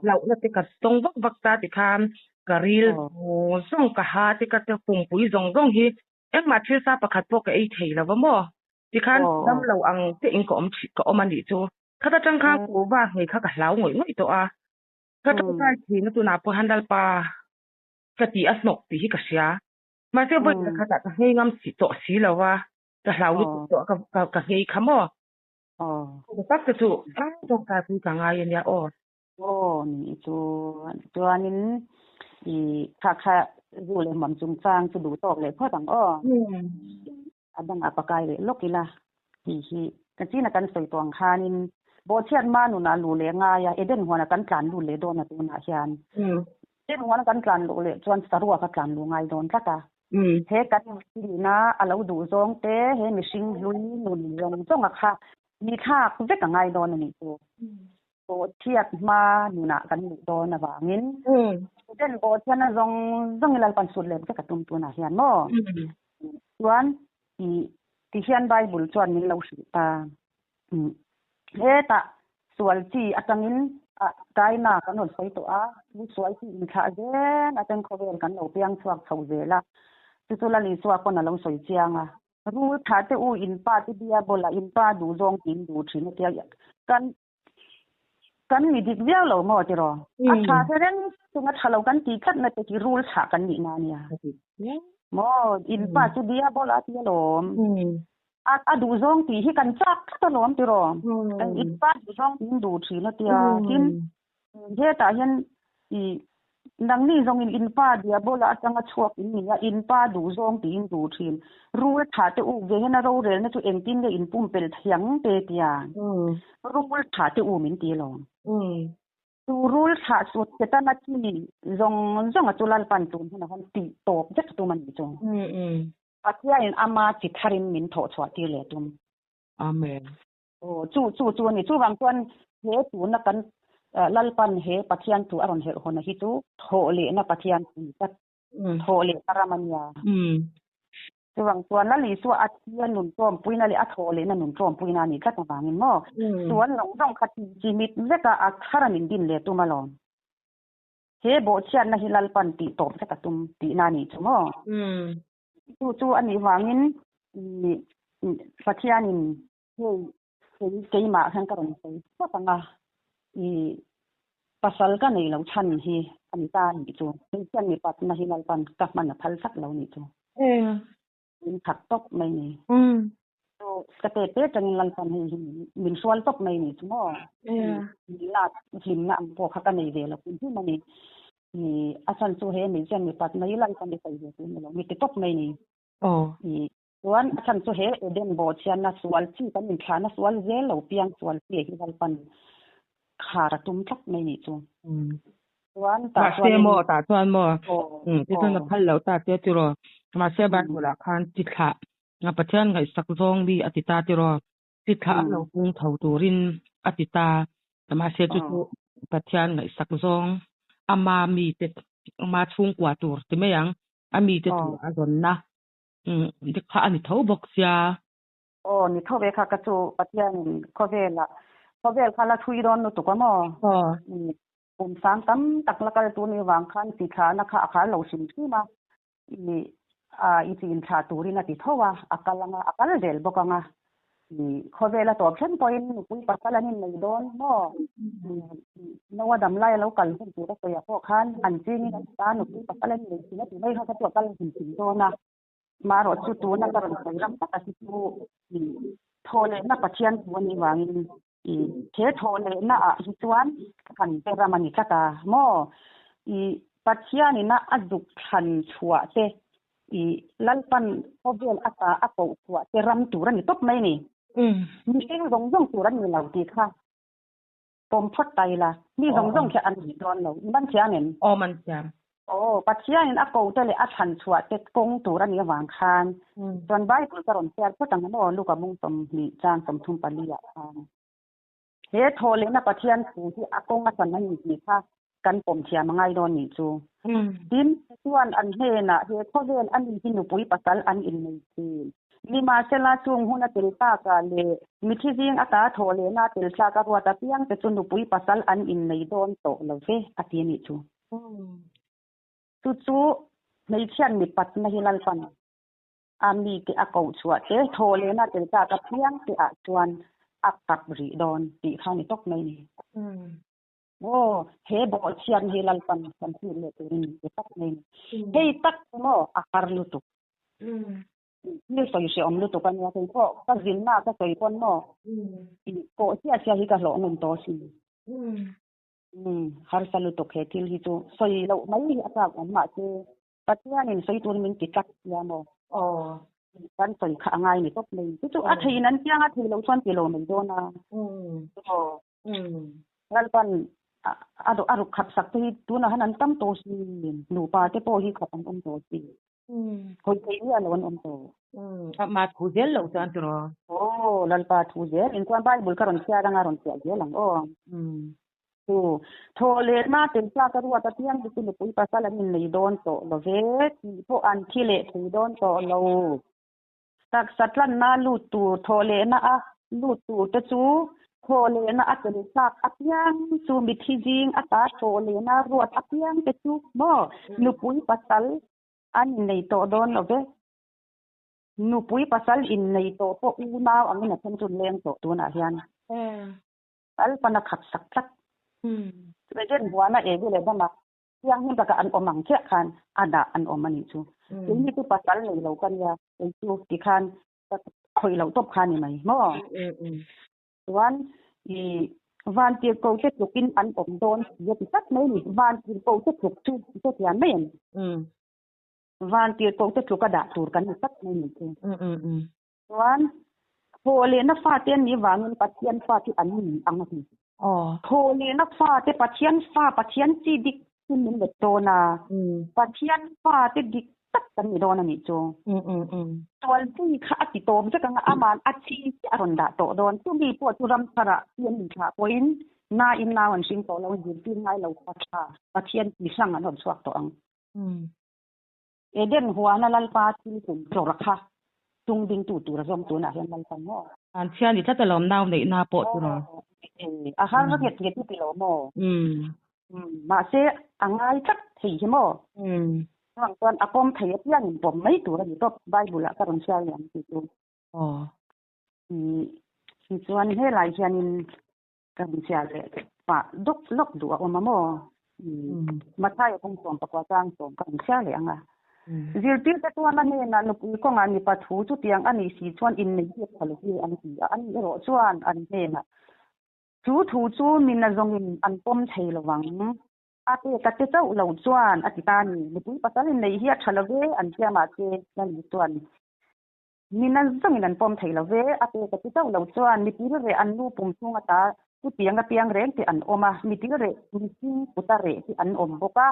hlauhna te ka tawng vak vak ta tikhan ka ril zawng zawng ka ha te ka pumpui zawng zawng hi engmah thil sa pakhat pawh ka ei thei lo va maw tikhan dam lo ang te in ka awm ka awm a nih chu khat atang khan kuhva nghei kha ka hlau ngawih ngawih tawh a ka tawngtai thin a tunah pawh hian Lalpa ka tih a hnawk tih hi ka hria mahse vawi khatah ka nghei ngam tawh si lo va ka hlau lutuk tawh a ka ka nghei kha maw. Aw. Ka tak te chu tawngtai pui ka ngai ania aw. Aw ni chu chuanin i kha kha zu leh hmuam chungchang chu duh tawk leh phawt ang aw. A dangah pakai leh lawk ila tih hi ka china kan sawi tawh ang khanin Bawhchhiat ma nunah luh leh ngai a Eden huanah kan tlan lut leh dawn a tunah hian. Eden huana kan tlan luh leh chuan saruak a tlan luh ngai dawn tlat a. He kan nihna a lo duh zawng te, he mihring hlui nun zawng zawnga kha mi thlak vek a ngai dawn a nih chu. Bawhchhiat hma nunah kan luh dawn avangin student bawhchhiatna zawng zawng i Lalpan sut let vek a tum tunah hian maw? Chuan ti hian Bible chuan min lo hrilh ta. Hetah sual chi atangin a China kan rawn sawi tawh a, chu sual chi inthlah zel atang khawvel kan lo piang chhuak chho zel a, chu chu Lal Isua pawn a lo sawi chiang a. Rul tha te u in pa te Diabola in pa duh zawng tiin duh thin a tia kan kan ni dik viau lo maw tiraw? A tha te reng chunga tha lo kan tih tlat na te hi rul thlah kan nih na nia. Maw in pa chu Diabola a tia lawm. A a duh zawng tih hi kan chak tlat alawm tiraw? Kan in pa duh zawng tiin duh thin a tia. Tin hetah hian ih nangni zawngin in pa Diabola atanga chhuak in ni a, in pa duh zawng tiin duh thin. Rul tha te uk ve hian a rorelna chu engtin nge in pumpelh thiang te tia. Rul tha te u min ti alawm. Chu rul thlah sut Setana chi zawng zawng a chu Lalpan tun hunah khan tih tawp vek tum a nih chu. Pathianin ama chi tharin min thawh chhuah tir leh tum. Amen. Aw, chu chu chu a ni. Chuvang chuan he tuna kan Lalpan he Pathian thu a rawn herh hawn hi chu thawh lehna Pathian thu ni tlat. Thawh lehna ram a nia. Chuvang chuan Lal Isua a thi a nun tlawmpuina leh a thawh lehna nun tlawmpuina a nih tlat avangin maw sual zawng zawng kha tih chi mit veka a thar a min din leh tum alawm. He bawhchhiatna hi Lalpan tih tawp vek a tum tihna a nih chu maw? Chu chu a nih vangin Pathianin hei kei keimah hian ka rawn sawi phawt ang a, i pasal ka nei lo chhan hi a ni ta a nih chu. Hmeichhiat mipatna hi Lalpan ka hman a phal tlat lo a nih chu. Min khat tawp mai ni. Chu ka te te tangin Lalpan hei hi min hrual tawp mai ni chu maw. Min lak hlimna ang pawh kha ka nei ve lo hrim hrim a ni. A chhan chu he hmeichhia mipat mai Lalpan i sawi ve tur ni lo mi ti tawp mai ni. Chuan a chhan chu he Eden bawhchhiatna sual chi kan inthlahna sual zel lo piang sual chi hi Lalpan khar a tum tlat mai ni chu. Chuan tah Mahse chuanin maw, tah chuan maw, aw ti chuan aw a phal lo ta che tiraw. Mahse Bible ah khan chi thlah a Pathian ngaihsak zawng mi a ti ta tiraw. Chi thlah a lo pung tho turin a ti ta. Mahse chu chu Pathian ngaihsak zawng ama mite ama chhungkua tur ti mai ang. A mite tur a zawnna te kha a ni tho bawk sia. Aw ni tho ve kha ka chu Pathianin khawvelah khawvel kha la thui dawn lutuk a maw? Kum sang tam tak la kal tur ni vang khan chi thlahna kha a khar lo hrim hrim a, i a i chi inthlah turin a ti tho a, a kal anga a kal zel bawk anga i khawvel a tawp thleng pawhin nupui pasal an innei dawn maw? Noa dam lai a lo kal hun tur a sawi ah pawh khan an chingin an ta nupui pasal an innei thin a ti mai kha kha chu a kal hrim hrim dawn a. Marawh chu tuna ka rawn sawi ram taka hi chu i thawh lehna Pathian thu a nih vangin i he thawh lehna ah hi chuan kan pe ram a ni tlat a maw? I Pathianina a zuk thlan chhuah te i Lalpan khawvel ata a koh chhuah te ram tur a ni tawp mai a ni. Mihring zawng zawng tur an ni lo tih kha Pawm phawt ta ila, mi zawng zawng khi an nih dawn lo. I man thiam em? Aw, man thiam. Aw, Pathianin a ko te leh a thlan chhuah te kawng tur a nih avang khan chuan Bible ka rawn share phawt ang emaw, Luka mung 20 chang 34 ah khan. He thawh lehna Pathian thu hi a kawng a san a ni tih kha kan pawm thiam a ngai dawn nih chu. Tin, chuan an hnenah he khawvel a ni hi nupui pasal an innei thin. Nimahsela chung hun a tel takah leh mithi zing ata thawh lehna a tel tlak a ruat apiang te chu nupui pasal an innei dawn tawh lo ve a ti a nih chu. Chu chu hmeichhiat mipatna hi Lalpan a mite a koh chhuah te thawh lehna tel tak apiang te ah chuan a kap rih dawn tih kha a ni tawp mai ni. Aw, he bawhchhiatna hi Lalpan kan hmuh leh turin min pe tak mai ni. Hei tak chu maw a har lutuk. Thil sawi hrehawm lutuk a nia, kei pawh ka zinna ka sawi pawn maw pawh chiah chiah hi ka hlawh ngam tawh asin. Harsa lutuk he thil hi chu sawi loh mai hi a chak awm mahse Pathianin sawi turin min ti tlat sia maw? Aw. Kan sawi kha a ngai ni tawp mai. Chu chu a theiin an piang a, thei lo chuan ti lo mai dawn a. Aw. Lalpan a a ruk khat sak te hi tunah han an tam tawh si. Nupa te pawh hi khat an awm tawh si. Hawi theih miah lo an awm tawh. Amah thu zel loh chuan tiraw? Aw, Lalpa thu zel. Inchuan Bible ka rawn chhiar anga rawn chhiah zel ang aw. Chu thaw leh na tel tlak a ruat apiang te chu nupui pasal an innei dawn tawh lo ve tih pawh an thi leh thei dawn tawh lo. Taksa tlanna lut tur thaw lehna a lut tur te chu Thawhlehna a tel tlak apiang chu mithi zing ata thawhlehna ruat apiang te chu maw nupui pasal an innei tawh dawn lo ve. Nupui pasal innei tawh pawh unau angin a then chu leng tawh tunah hian Lalpan a khap sak tlat. Eden huana Evi leh Adama thianghlim taka an awm ang chiah khan a dah an awm a nih chu. Keini chu pasal nei lo ka nia, kei chu tikhan ka khawih loh tawp kha a ni mai maw? Chuan i vantirhko te tlukin an awm dawn si a ti tlat mai a ni. Vantirhko te tluk chu i hrethiam mai em? Vantirhko te tluk a dah tur kan ni tlat mai a ni chu. Chuan thawhlehna fate an nih vangin Pathian fa chu an ni ang a ti. Thawhlehna fate Pathian fa, Pathian chi dik chu min let dawn a, Pathian fate dik tak kan ni dawn a nih chu. Sualpui kha a ti tawp vek ang a, aman a chi chiah a rawn dah tawh dawn. Chumi pawh chu ram tharah chi an inthlah pawhin nain nau an hring tawh lo, zirtir ngai lo kha tha Pathian chi hrang an rawn chhuak tawh ang. Eden huana Lalpa thil tum tlawrh kha tung dingtu tur a zawm tunah hian Lalpa maw? An chhia ni tlat alawm nau neihna pawh chu raw. A har nghet nghet i ti lo maw? Mahse a ngai tlat thei hi maw? Chuvang chuan a pawm thei apiang in pawm mai tur a ni tawp Bible ah ka rawn hrial leh ang tih chu. Tichuan helai hianin Ka rawn chhiar leh pah dawk lawk duh a awm a maw? Mathaia kawng 14 chang sawm ka rawn chhiar leh ang a. Zirtirte chuan a hnenah nupui kawngah mipa thu chutiang a nih si chuan innei biak tha lo hi an ti a, ani erawh chuan an hnenah chu thu chu mina zawngin an pawm thei lo vang. A pek a te chauh lo chuan a ti ta a ni. Nupui pasal innei hi a tha lo ve an tia mahse Lali chuan Mina zawngin an pawm thei lo ve, a pek a ti chauh lo chuan mi tilreh an nu pum chhung ata chutiang a piang reng te an awm a, mi tilreh mihring kuta reh hi an awm bawk a,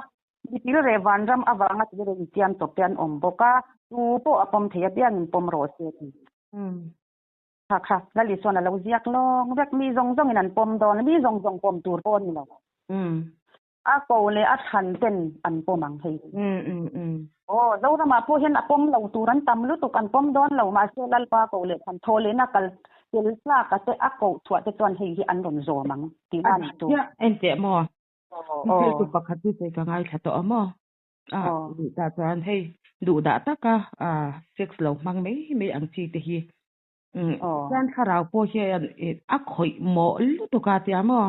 mi tilreh vanram avanga tilreh insiam chawp te an awm bawk a, tu pawh a pawm thei apiangin pawm rawh se ti. Kha kha, Lali chuan a lo ziak lawng vek, mi zawng zawngin an pawm dawn, mi zawng zawng pawm tur pawh a ni lo. A ko leh a thlan ten an pawm ang hei. Aw, Zoramah pawh hian a pawm lo tur an tam lutuk, an pawm dawn lo, mahse Lalpa ko leh thlan thaw lehna kal tel tlak a te a koh chhuah te chuan hei hi an rawn zawm ang tih na a ni chu. Chiah, en teh maw? Thil tu pakhat chu sawi ka ngaithla tawh a maw? A, duh tah chuan hei duh dah taka sex lo hmang mai mai ang chi te hi. Chuan thlarau pawh hian a khawih mawh lutuk a tia maw?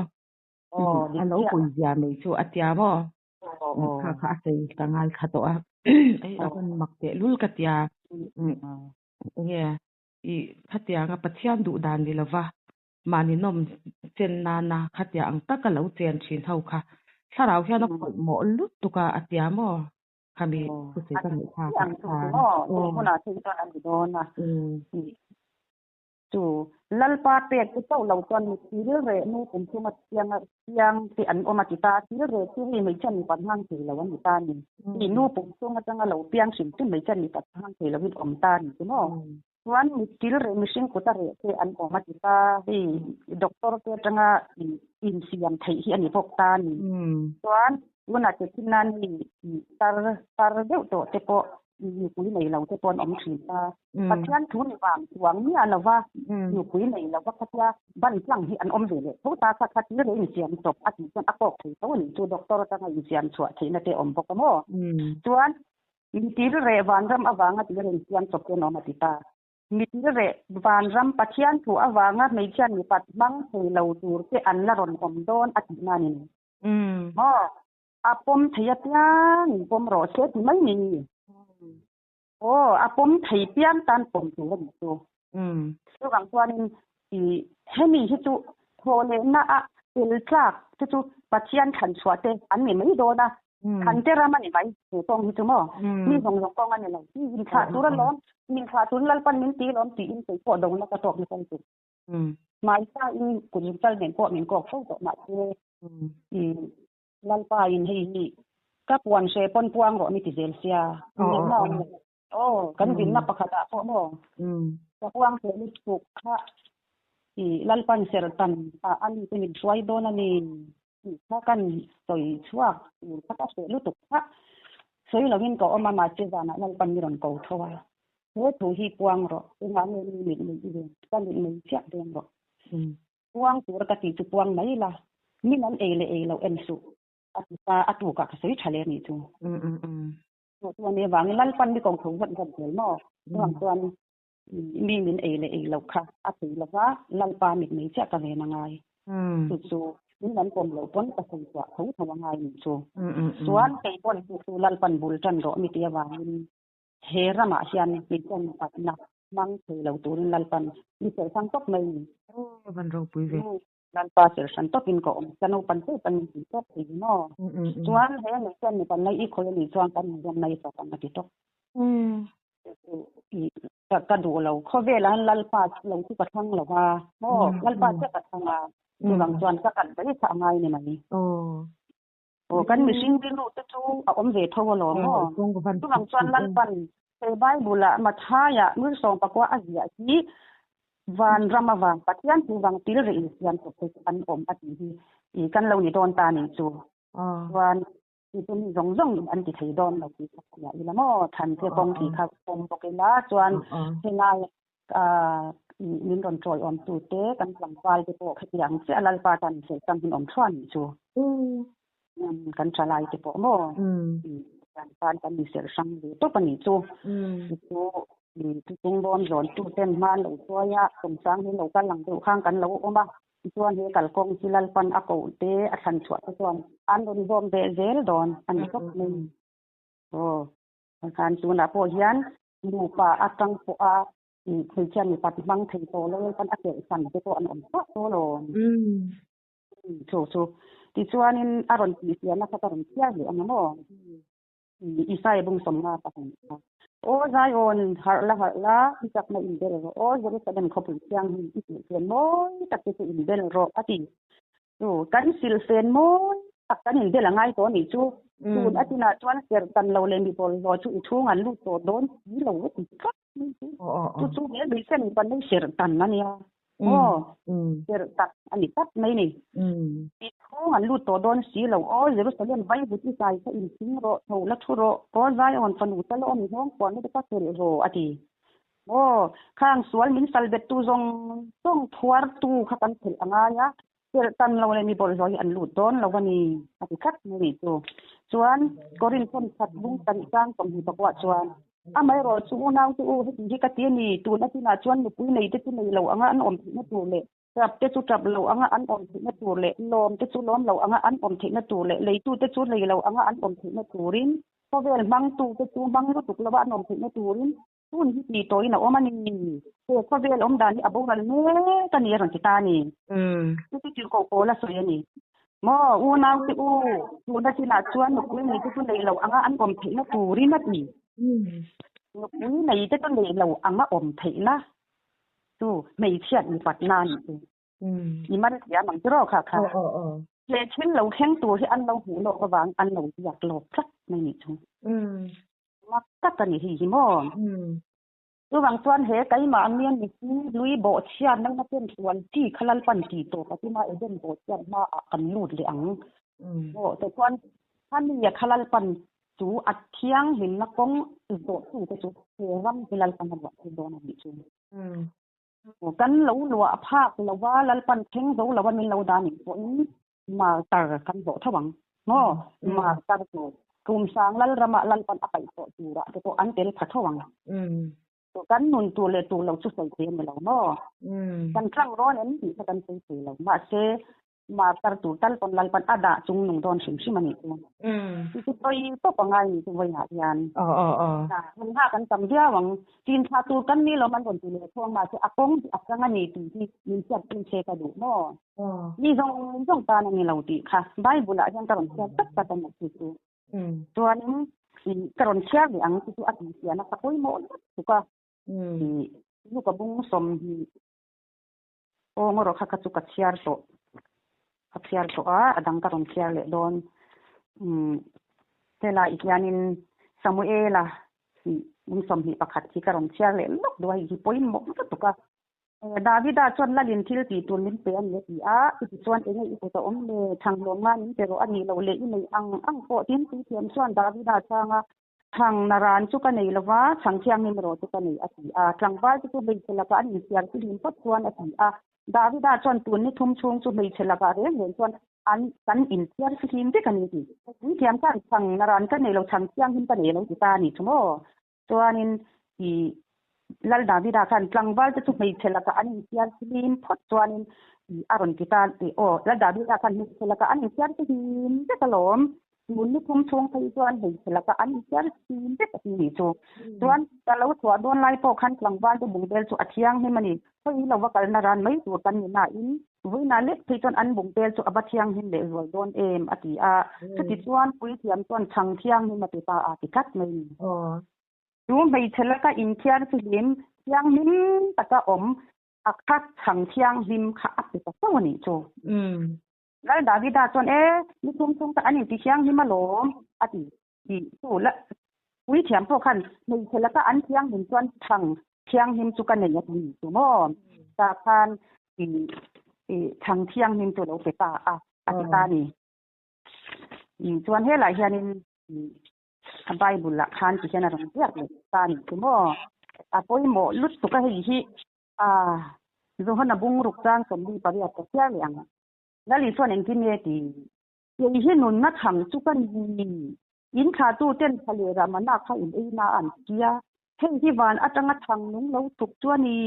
A lo pui zia mai chu a tia maw? Kha kha a sawi ka ngai kha tawh a. Ei a rawn mak teh lul ka tia. Enge i khatianga Pathian duh dan ni lova mahni nawm chen nana khatia ang taka lo chen thin ho kha thlarau hian a khawih mawh lutuk a a tia maw? Khami thusawi ka ngaihthlak ah khan. Chu Lalpa pek te chauh lo chuan mi thil reh nu kum chhunga chianga chiang te an awm a ti ta. Thil reh chu hei hmeichhia mipat hmang thei lo an ni ta a ni. Hei nu pum chhung atanga lo piang hrim hrim hmeichhia mipat hmang thei lovin awm ta a ni chu maw? Chuan mi thil reh mihring kuta reh te an awm a ti ta. Hei doctor te atanga insiam theih hi a ni bawk ta a ni. Chuan tunah che thin nan hei tar tar deuh tawh te pawh nupui nei lo te pawh an awm thin ta. Pathian thu ni vang chuang miah lo va, nupui nei lo va khatia ban tlang hi an awm ve leh tho ta kha kha thil rei insiam chawp a tih chuan a kawk thei tho a nih chu doctor atanga insiam chhuah theihna te awm bawk a maw. Chuan mitil reh vanram avanga thil rei insiam chawp te an awm a ti ta. Mitil reh vanram Pathian thu avanga hmeichhia mipat hmang thei lo tur te an la rawn awm dawn a tihna a ni. Maw? A pawm thei apiang in pawm rawh se ti mai ni. Aw, a pawm thei piang tan pawm tur a nih chu. Chuvang chuanin i hemi hi chu thawhlehna a tel tlak te chu Pathian thlan chhuah te an ni mai dawn a, thlan te ram a ni mai he kawng hi chu maw? Mi zawng zawng kawng a ni lo. Mi inthlah tur alawm, mi inthlah turin Lalpan min ti lawm tiin kei pawh dona ka tawk nasa lutuk. Hmaisa in kut zungchal nen pawh min kawk fo tawh mahse i Lalpa in hei hi ka puan hre pawn puang rawh mi ti zel sia. Inneihna awm lo. Aw, kan dinna pakhat ah pawh maw ka puang hreh lutuk kha i Lalpan serhtan ah a mi te min hruai dawn a ni tih kha kan sawi chhuak tur kha ka hreh lutuk kha sawi lo in ka awm a mahse zanah Lalpan mi rawn ko tho a. He thu hi puang rawh, engah nge mi mit nei i ven? Ka mit nei chiah veng rawh. Puang tura ka tih chu puang mai la, min an ei leh ei loh en suh a ti ta, a tukah ka sawi tha leh a nih chu. Chu chu a nia vangin Lalpan mi kawng tho vat vat zel maw? Chuvang chuan mi min ei leh ei loh kha a thei lo va, Lalpa mit mai chiah ka ven a ngai. Chu chu min an pawm loh pawn ka sawi chhuah tho tho a ngai nih chu. Chuan kei pawn chu chu Lalpan bul tan rawh mi tih avangin he ramah hian hmeichhe patna hmang thei lo turin Lalpan mi serhsang tawp mai ni. Aw van ropui ve. Lalpa serhsan tawpin ka awm ka naupan tep a ni tih tawp thei maw? Chuan he hmeichhe mipa nei i khawi a nih chuan kan inzawm mai tawp ang a ti tawp. Ka duh lo khawvelah hian Lalpa lo chu ka thlang lo va maw? Lalpa chiah ka thlang a, chuvang chuan ka kal daih kha a ngai ni mai. Aw kan mihring rilru te chu a awm ve tho alawm maw? Chuvang chuan Lalpan he Bible ah Matthai-ah Milsawng pakua a ziah hi van ram avang Pathian thu vang til rih in siam chawp te chu an awm a tih hi i kan lo ni dawn ta nih chu. Chuan chu chu mi zawng zawng in an ti thei dawn lo tih kha hria ila maw? Than te kawng tih kha pawm bawk ila chuan helai min rawn tawiawm tu te kan tlangval te pawh khatiang chiah Lalpa tan inserhsang hun awm thuah nih chu. Kan thalai te pawh maw kan tan kan inserhsang ve tawp a nih chu. Chu thuthlung dawn zawn tu ten hma an lo hruai a, Sawmsang hi lo kal ang deuh khang kan lo awm a, tichuan he kalkawng hi Lalpan a koh te a thlan chhuah te chuan an rawn zawm ve zel dawn a ni tawp mai. Aw. Khan tunah pawh hian nupa atang pawha hmeichhia mipat hmang thei tawh lo pawn a kelh san te pawh an awm tawh tawh lo. Chu chu. Tichuanin a rawn tihfiahna kha ka rawn chhiar leh ang maw? Isaiah bung sawmnga pahnih kha. Aw Zion, harh la harh la, i chakna inbel rawh. Aw Jerusalem khawpui thiang hi i silhfen mawi tak te chu inbel rawh a ti. Chu kan silhfen mawi tak kan inbel a ngai tawh a nih chu. Tun a tinah chuan serh tan lo leh mi bawlhhlawh chu i chhung an lut tawh dawn si lo a ti tlat mai chu. Chu chu he hmeichhia nih pan hi serh tan a nia. Aw, serh tak a ni tlat mai ni. I chhung an lut tawh dawn si lo. Aw Jerusalem vaivut i zai kha inthing rawh, tho la thu rawh. Aw Zion fanu tal awm nghawng puanna te kha felh rawh a ti. Aw, khang sual min sal bettu zawng zawng phuartu kha kan phelh a ngai a, phelh tan lo leh mi bawlhhlawh hi an lut dawn lo a ni, a ti tlat mai nih chu. Chuan, Korinth phone khat bung sarih chang 20 pakuah chuan, Amaherawh chu unau te u, heti hi ka ti a ni, tun a tinah chuan nupui nei te chu nei lo anga an awm theihna tur leh, tap te chu tap lo anga an awm theihna tur leh, lawm te chu lawm lo anga an awm theihna tur leh, leitu te chu lei lo anga an awm theihna turin, khawvel hmangtu te chu hmang lutuk lova an awm theihna turin, Hun hi tih tawhin a awm a ni. He khawvel awm dan hi a boral mek a ni a rawn ti ta a ni. Chu chu tirhkoh pawl a sawi a ni. Maw unau te u, tuna chinah chuan nupui nei te chu nei lo anga an awm theihna turin a ti. Nupui nei te chu nei lo anga awm theihna chu hmeichhiat mipatna a nih chu. I man thiam ang tiraw kha kha. He thil lo thleng tur hi an lo hmuh lawk avang an lo ziak lawk tlat mai nih chu. Mak tak a ni hi hi maw? Chuvang chuan he keimah ang hian mihring hlui bawhchhiat nana pen sual chi kha Lalpan ti tawp a tum a, Eden bawhchhiat hmaah kan lut leh ang. Aw, tichuan khami a kha Lalpan chu a thianghlimna kawng zawhtute chu he ram hi Lalpan a luah thei dawn a nih chu. Kan lo luah phak lo va, Lalpan thleng zo lo a min lo dah nih pawhin martar kan zawh tho ang maw? Martar tur Tumsang Lalramah Lalpan a paih tawh turah te pawh an tel pha tho ang. Kan nun tur leh tur lo chu sawi thei a ni lo maw? Kan tlang rawn em tih kha kan sawi thei lo. Mahse, martar tur tal pawn Lalpan a dah chung nung dawn hrim hrim a nih chu. Chu chu sawi tawp a ngai ni chu vawiinah hian. Hun hma kan tam viau ang. Chin thla tur kan ni lo an rawn ti leh thawng mahse a kawng hi a chang a ni tih hi min hriat pui che ka duh maw? Mi zawng zawng tan a ni lo tih kha Bible ah hian ka rawn chhiar tak tak a ni chu chu. Chuanin ka rawn chhiar leh ang chu chu a tihfiahna ka pawimawh lutuk a. Luka bung 20 aw ngaw kha kha chu ka chhiar tawh. Ka chhiar tawh a, a dang ka rawn chhiar leh dawn. Helai hianin Samuela bung 21 hi ka rawn chhiar leh lawk duh a, hei hi pawimawh lutuk a. Davida chuan Lalin thil tih tur min pe a ni a ti a, chutichuan eng nge i kut a awm le? Thlanglawm nga min pe rawh a nih loh leh i neih ang ang pawh tin puithiam chuan Davida chhang a. Chhang naran chu ka nei lo va, chhang thianghlim erawh chu ka nei, a ti a. Tlangval te chu hmeichhe lakah an insiam chu hlim phawt chuan a ti a. Davida chuan tun ni thum chhung chu hmeichhe lakah reng reng chuan an kan inthiar fihlim vek a ni ti. Puithiam khan chhang naran ka nei lo, chhang thianghlim ka nei lo ti ta a ni chu maw? Chuanin i Lal Davida khan tlangval te chu hmeichhe lakah an inthiar fihlim phawt chuanin i a rawn ti ta a ti. Aw, Lal Davida khan hmeichhe lakah an inthiar fihlim vek alawm. Tun ni thum chhung phei chuan hmeichhe laka an insiam thin vek a ti nih chu. Chuan ka lo chhuah dawn lai pawh khan tlangval te bungbel chu a thianghlim a ni. Khawi lo va kalna ran mai tur kan ni nain vawiinah lek phei chuan an bungbel chu a va thianghlim leh zual dawn em a ti a. Chuti chuan puithiam chuan chhang thianghlim a ti ta a ti tlat mai ni. Chu hmeichhe laka inthiar fihlim thianghlim taka awm a kha chhang thianghlim kha a pe ta fo a nih chu. Lal Davida chuan, E, ni thum chhung tak an inti thianghlim alawm, a ti. Tih chu la puithiam pawh khan hmeichhe laka an thianghlim chuan thang thianghlim chu ka nei a ti ni chu maw? Tah khan i thang thianghlim chu lo pe ta a, a ti ta a ni. Chuan helaiah hianin a Bible ah khan ti hian a rawn ziak leh ta a ni chu maw? A pawimawh lutuk a hei hi. A, Johana bungruk chang 48 ka chhiar leh ang. Lali chuan engtin nge ti? Kei hi nunna chhang chu ka ni. In thlahtu ten thla leh ramana kha in ei na an ti a. Hei hi van atanga chhang nung lo chuk chu a ni.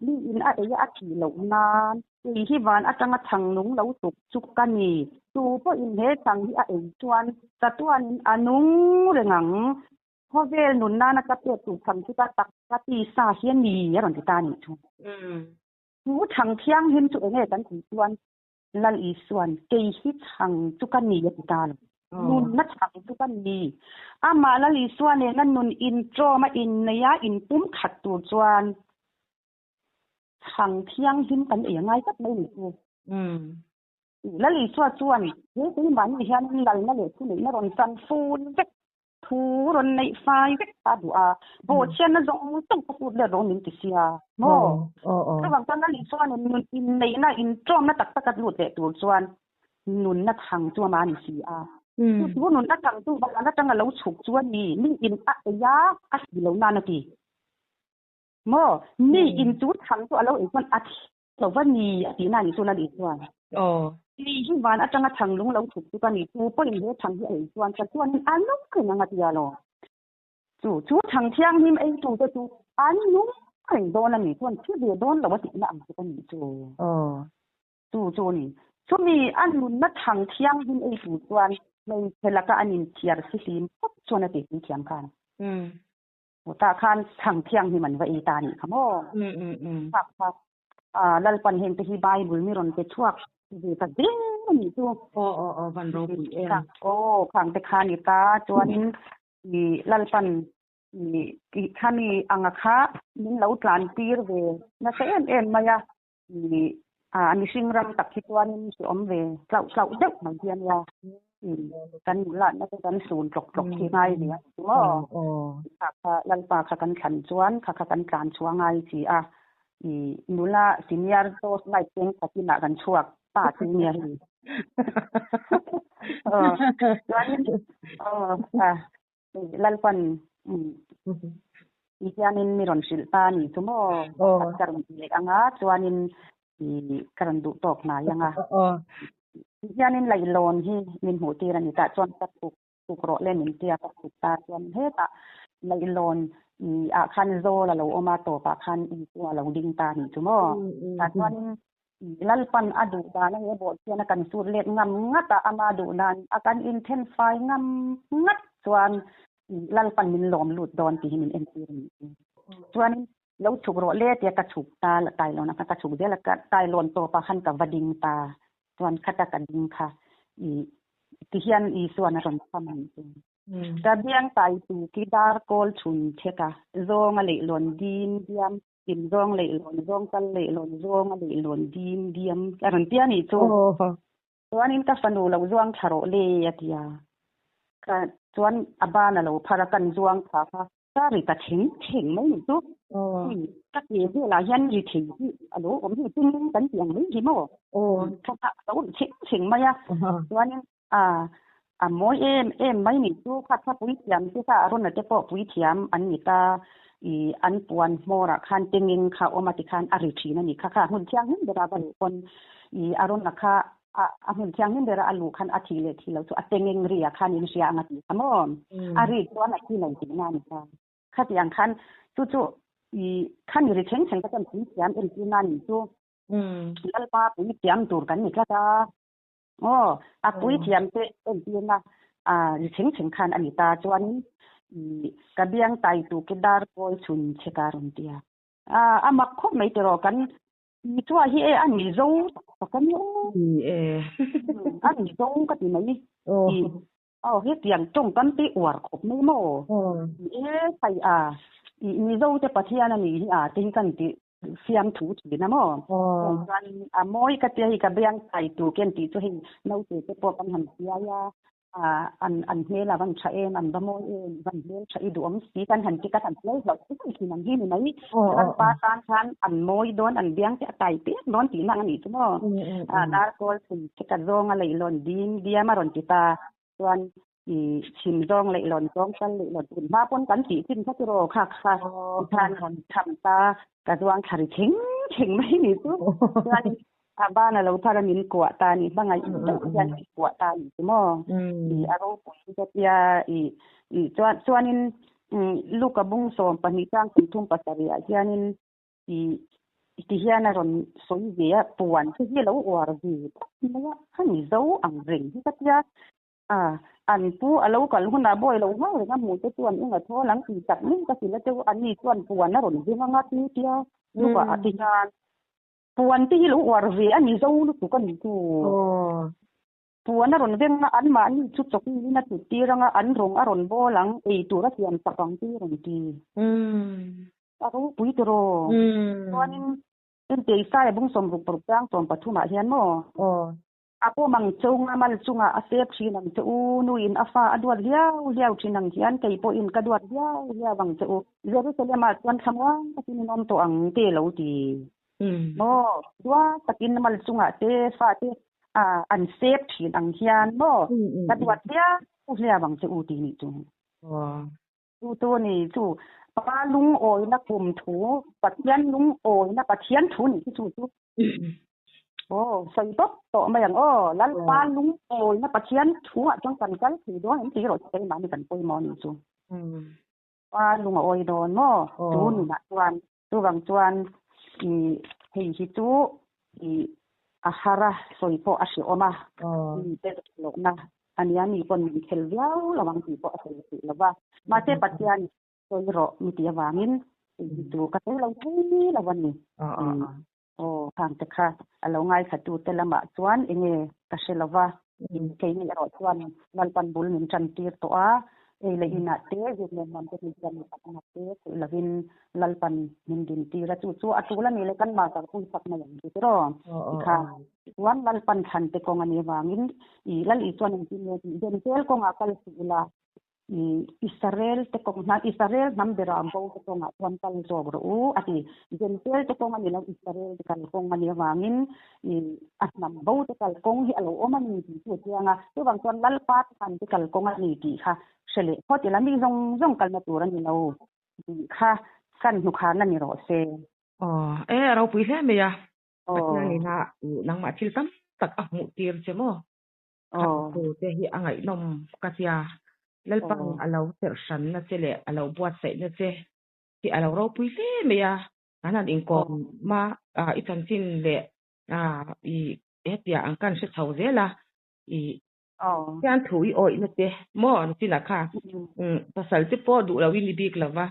Mi in a ei a a thih loh nan. Kei hi van atanga chhang nung lo chuk chu ka ni. Tu pawhin he chhang hi a ei chuan chatuanin a nung reng ang. Khawvel nun nana ka pek tur chhang chu ka tak ka ti sa hi a ni a rawn ti ta a nih chu. Chu chhang thianghlim chu enge kan tih chuan Lal Isuan kei hi chhang chu ka ni a ti ta lo. Nunna chhang chu ka ni. Amah Lal Isua nena nun intrawm a innei a inpum khat tur chuan chhang thianghlim kan ei a ngai tlat mai ni chu. Lal Isua chuan he keimahni hian lalna leh thuneihna rawn chan ful vek Thu rawn neih fai vek a duh a, bawhchhiatna zawng zawng ka put let rawh min ti sia maw? Chuvang chuan Lali chuan nun inneihna, inṭawmna tak taka lut leh tur chuan nunna thang chu ama ni si a. Chu chu nunna thang chu van atanga lo chhuk chu a ni, mi in a ei a, a si lo nan a ti. Maw? Mi in chu thang chu a lo ei chuan a thi lo va ni a tihna a nih chu Lali chuan. Ni hi van atanga thang lung lo thuk chu ka ni, tu pawhin he thang hi a ei chuan ka chuanin a nung reng ang a tia lo. Chu chu thang thianghlim ei tu te chu an nung reng dawn a ni chuan thi ve dawn lo a tihna ang chu ka nih chu. Chu chu a ni. Chumi a nunna thang thianghlim ei tu chuan hmeichhe laka an inthiar fihlim phawt chuan a ti thiam khan. Tah khan chhang thianghlim an va ei ta a nih kha maw? Kha kha Lalpan heng te hi Bible mi rawn pe chhuak ve ta zel a nih chu. Aw aw aw van ropui em. Aw khang te kha ni ta chuanin i Lalpan i khami anga kha min lo tlan tir ve nasa em em mai a. I a mihring ram tak hi chuanin hre awm ve tlauh tlauh deuh mai hi a nia. Kan nula te kan sun tlawk tlawk khi ngai ve a ni maw? Kha kha Lalpa kha kan thlan chuan kha kha kan tlan chhuah ngai chi a. I nula senior toast light keng khatin ah kan chhuak pa chu nia hei. Chuanin Lalpan ti hianin mi rawn hrilh ta a ni chu maw? Pakhat ka rawn ti leh ang a, chuanin ka rawn duh tawk hnai ang a. Ti hianin leihlawn hi min hmuh tir a ni tah chuan ka tuk tuk rawh le min tia ka tuk ta chuan hetah leihlawn ah khan zawl a lo awm a, tawpah khan Isua a lo ding ta a ni chu maw? Tah chuanin Lalpan a duh dan a he bawh chian a kan sut let ngam ngat a, ama duh dan a kan inthen fai ngam ngat chuan Lalpan min lawm lut dawn tih hi min entir a nih chu. Chuanin lo chhuk rawh le tia ka chhuk ta tailawn ah khan ka chhuk zel a, ka tailawn tawpah khan ka va ding ta chuan khata ka ding kha i tihian Isuan a rawn chham a nih chu. Ka biang tai tu khi dar kawl chhun thek a, zawnga leihlawn dim diam Kim zawng leh lawn zawng kal leh lawn zawng a leh lawn dim diam a rawn ti a nih chu. Chuanin ka fanu lo zuang thla rawh le a ti a. Ka chuan a ban a lo phar a kan zuang thla kha ka ri ta theng theng mai nih chu. Ka ke velah hian ri thei hi a lo awm hi tum kan tih ang mai hi maw. Kha a lo ri theng theng mai a. Chuanin a. A mawi em em mai nih chu kha kha puithiam te kha Arona te pawh puithiam an ni ta i an puan hmawrah khan tengeng kha awm a tikhan a ri thin a ni kha kha hmun thianghlim bera va luh pawn i Arona kha a a hmun thianghlim bera a luh khan a thih leh thih loh chu a tengeng ri ah khan in hria ang a tih kha maw a ri chuan a thi lo tihna a ni ta. Khatiang khan chu chu i khami ri thleng thleng kha chuan puithiam entirna a nih chu Lalpa puithiam tur kan ni tlat a. Aw, a puithiam te entirna a ri thleng thleng khan a ni ta chuanin i ka biang tai tu ke dar kawi chhun che ka rawn ti a. A, a mak khawp mai tiraw kan i chua hi e a ni zo tak tak a ni aw. Ni e. A ni zo ka ti mai. I aw hetiang tawngkam te uar khawp mai maw. I e phai a, i Mizo te Pathian a nih hi a te hi kan ti Siamthu thin a maw? Chuan chuan a mawi ka tia hei ka biang tai tur ken tih chu hei naute te pawh kan han hriai a, an an hmel a van tha em, an va mawi em, van hmel tha i duhawm si kan han ti kan han hmel hlauh hlauh thin ang hi ni mai. Lalpa tan khan an mawi dawn, an biang te a tai pek dawn tih nak a nih chu maw? Darkawl chhun che ka zawng a leihlawn dim diam a rawn ti ta. Chuan i chhim zawng leh lawn zawng kal leh lawn tun hma pawn kan tih chin kha tiraw kha kha tikhan rawn tham ta ka zuang thla ri thing thing mai ni chu. Chuan a ban a lo thar a min kuah ta ni hmangaih deuh hian min kuah ta ni chu maw. I a ropui ka tia i i chuan chuanin Luka bung 12 chang 37 ah hianin I ti hian a rawn sawi ve a, puan te hi a lo uar ve tlat mai a, a ni zo ang reng hi ka tia. A, an pu a lo kal hunah bawi lo nghal reng a hmuh te chuan eng a thawl ang tih tak mai ka hrilh a cheu, ani chuan puan a rawn veng anga ti tia lukah a ti hian puan te hi lo uar ve a ni zo lutuk a ni chu. Puan a rawn veng a, anmahni chu chawkilin a tut tir anga an rawng a rawn bawl ang, ei tur a siam sak ang tih a rawn ti. A ropui tiraw? Chuanin Entei Saia bung 66 chang 13 ah hian maw? A pawm ang cheu nga mal chungah a sep thin ang che u, nuin a fa a duat hliau hliau thin ang hian kei pawhin ka duat hliau hliau ang che u. Jerusalem ah chuan thlamuang takin in awm tawh ang te lo ti. Maw? Duat takin mal chungah te fa te an sep thin ang hian maw? Ka duat hliau hliau ang che u ti nih chu. Chu chu a ni, chu Pa lungawina kum thu, Pathian lungawina Pathian thu nih khi chu chu. Aw, sawi tawp tawh mai ang aw, Lalpa lungawina Pathian thu ah chuan kan kal thei dawn em tih erawh chu keimahni kan pawimawh a nih chu. Pa lung a awi dawn maw? Chu nunah chuan, chuvang chuan i hei hi chu i a har a, sawi pawh a hrehawm a, mi te lohna a nia, mi pawn min khel viau lo ang tih pawh a sawi theih lo va. Mahse Pathian sawi rawh mi tih avangin hei hi chu ka sawi lo thei lo a ni. Aw, khang te kha a lo ngaithla tute lamah chuan enge ka hre lo va, keini erawh chuan Lalpan bul min tan tir tawh a, ei leh inah te zirlem lam te hmeichhia mi pakhat te theih lovin Lalpan min din tir a, chu chu a tul a nih leh kan mahzar pui sak mai ang chu tiraw? Tikha chuan Lalpan thlan te kawng a nih avangin i Lal Isuan engtin nge tih Jentail kawngah kal suh ula, I Israel te kawng hna, Israel hnam bera bo te kawngah chuan kal zawk rawh u, a ti. Jentail te kawng a ni lo, Israel te kal kawng a nih avangin i a hnam bo te kal kawng hi a lo awm a ni tih chu a chiang a. Chuvang chuan Lalpa thlan te kal kawng a ni tih kha hre leh phawt ila, mi zawng zawng kalna tur a ni lo tih kha kan hnukharna ni rawh se. Aw, e a ropui hle mai a. Pathian ina nangmah thil tam tak a hmuh tir che maw? Khattu te hi a ngaihnawm ka tia. Lalpan a lo serh hranna che leh a lo buatsaihna che hi a lo ropui hle mai a. Kan han inkawm a, i chanchin leh i hetia ang kan hre chho zel a. I hian thu i awihna te maw nachinah kha pasal te pawh duh loin i bik lova.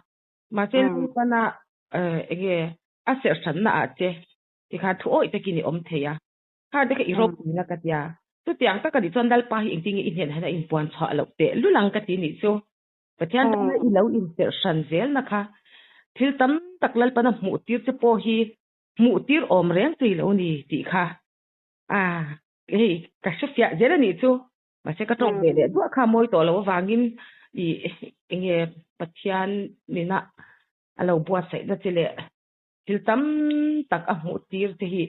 Mahse Lalpana enge a serh hranna ah che tikhan thu awih takin i awm thei a. Kha te kha i ropui na ka tia. Chutiang tak a nih chuan Lalpa hi engtin nge i hnenah hian a inpuan chhuah loh teh lul ang ka ti nih chu. Pathian tana i lo inserh hran zel na kha thil tam tak Lalpana hmuh tir che pawh hi hmuh tir awm reng chi lo ni tih kha a hei ka hre fiah zel a nih chu. Mahse ka tawk ve leh duah kha mawi tawh loh avangin i enge Pathian nena a lo buatsaihna che leh thil tam tak a hmuh tir che hi.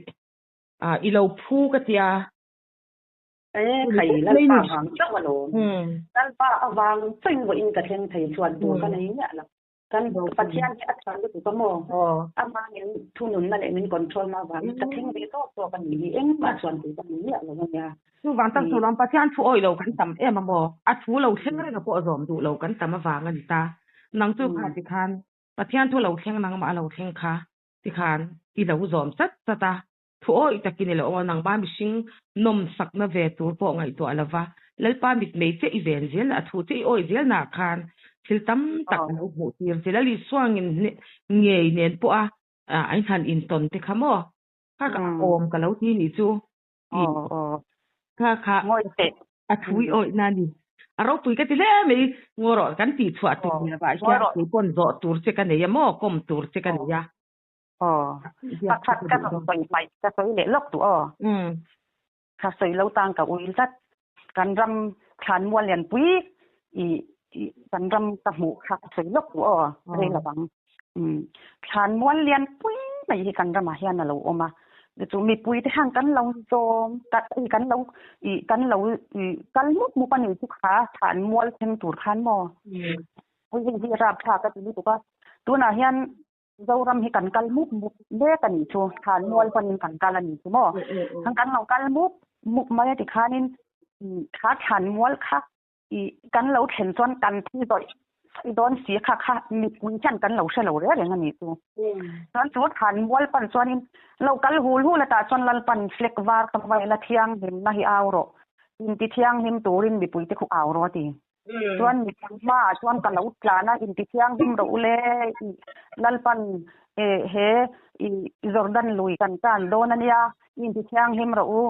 Ah, i lo phu ka tia. E khai Lalpa vang chauh alawm. Lalpa avang chauhin vawiin ka thleng thei chuan tur ka nei miah lo. Kan Pathian hi a chhan lutuk a maw? Amah min thununna leh min control na avangin ka thleng ve tawk tawk a nih hi. Engmah chuan tur ka nei miah lo a nia. Chuvang tak chu lawm Pathian thu awih lo kan tam em a maw? A thu lo thleng reng a pawh zawm duh lo kan tam avang a ni ta. Nang chu kha tikhan Pathian thu lo thleng nangmah a lo thleng kha tikhan i lo zawm chat chat a. Thu awih takin i lo awm a, nangmah mihring nawmsakna ve tur pawh ngaihtuah lo va, Lalpa mitmei che i ven zel a thu che i awih zel naah khan thil tam tak a lo hmuh tir che. Lal Isuangin ngei nen pawha a inhan intawn te kha maw? Kha ka awm ka lo ti nih chu. Kha kha a thu i awihna a ni. A ropui ka ti hle mai, ngaw rawh kan tih chhuah tur lovah hian keipawn zawh tur che ka nei a maw, kawm tur che ka nei a. Aw, pakhat ka rawn sawi hmaih ka sawi leh lawk duh aw. Ka sawi lo tang ka ui tlat. Kan ram thlanmual lianpui i kan ram ka hmuh kha ka sawi lawk duh aw rei lovang. Thlanmual lianpui mai hi kan ramah hian a lo awm a. Chu mipui te hian kan lo zawm kan lo i kan lo i kal mup mup a ni chu kha thlanmual thleng tur khan maw. Hei hi rapthlak a ti lutuk a. Tunah hian Zoram hi kan kal mup mup mek a nih chu, thlanmual panin kan kal a nih chu maw? Kan lo kal mup mup mai a tikhanin kha thlanmual kha i kan lo thlen chuan kan thi zawih zawih dawn si kha kha mipui hian kan lo hre lo reng reng a nih chu. Chuan chu thlanmual pan chuanin lo kal hul hul a tah chuan Lalpan flag var ka vail a thianghlimna hi au rawh, inti thianghlim turin mipuite khu au rawh a ti. Chuan mipui hmaah chuan ka lo tlan a, inti thianghlim rawh u le, i Lalpan he i Jordan lui kan tan dawn a nia, inti thianghlim rawh u,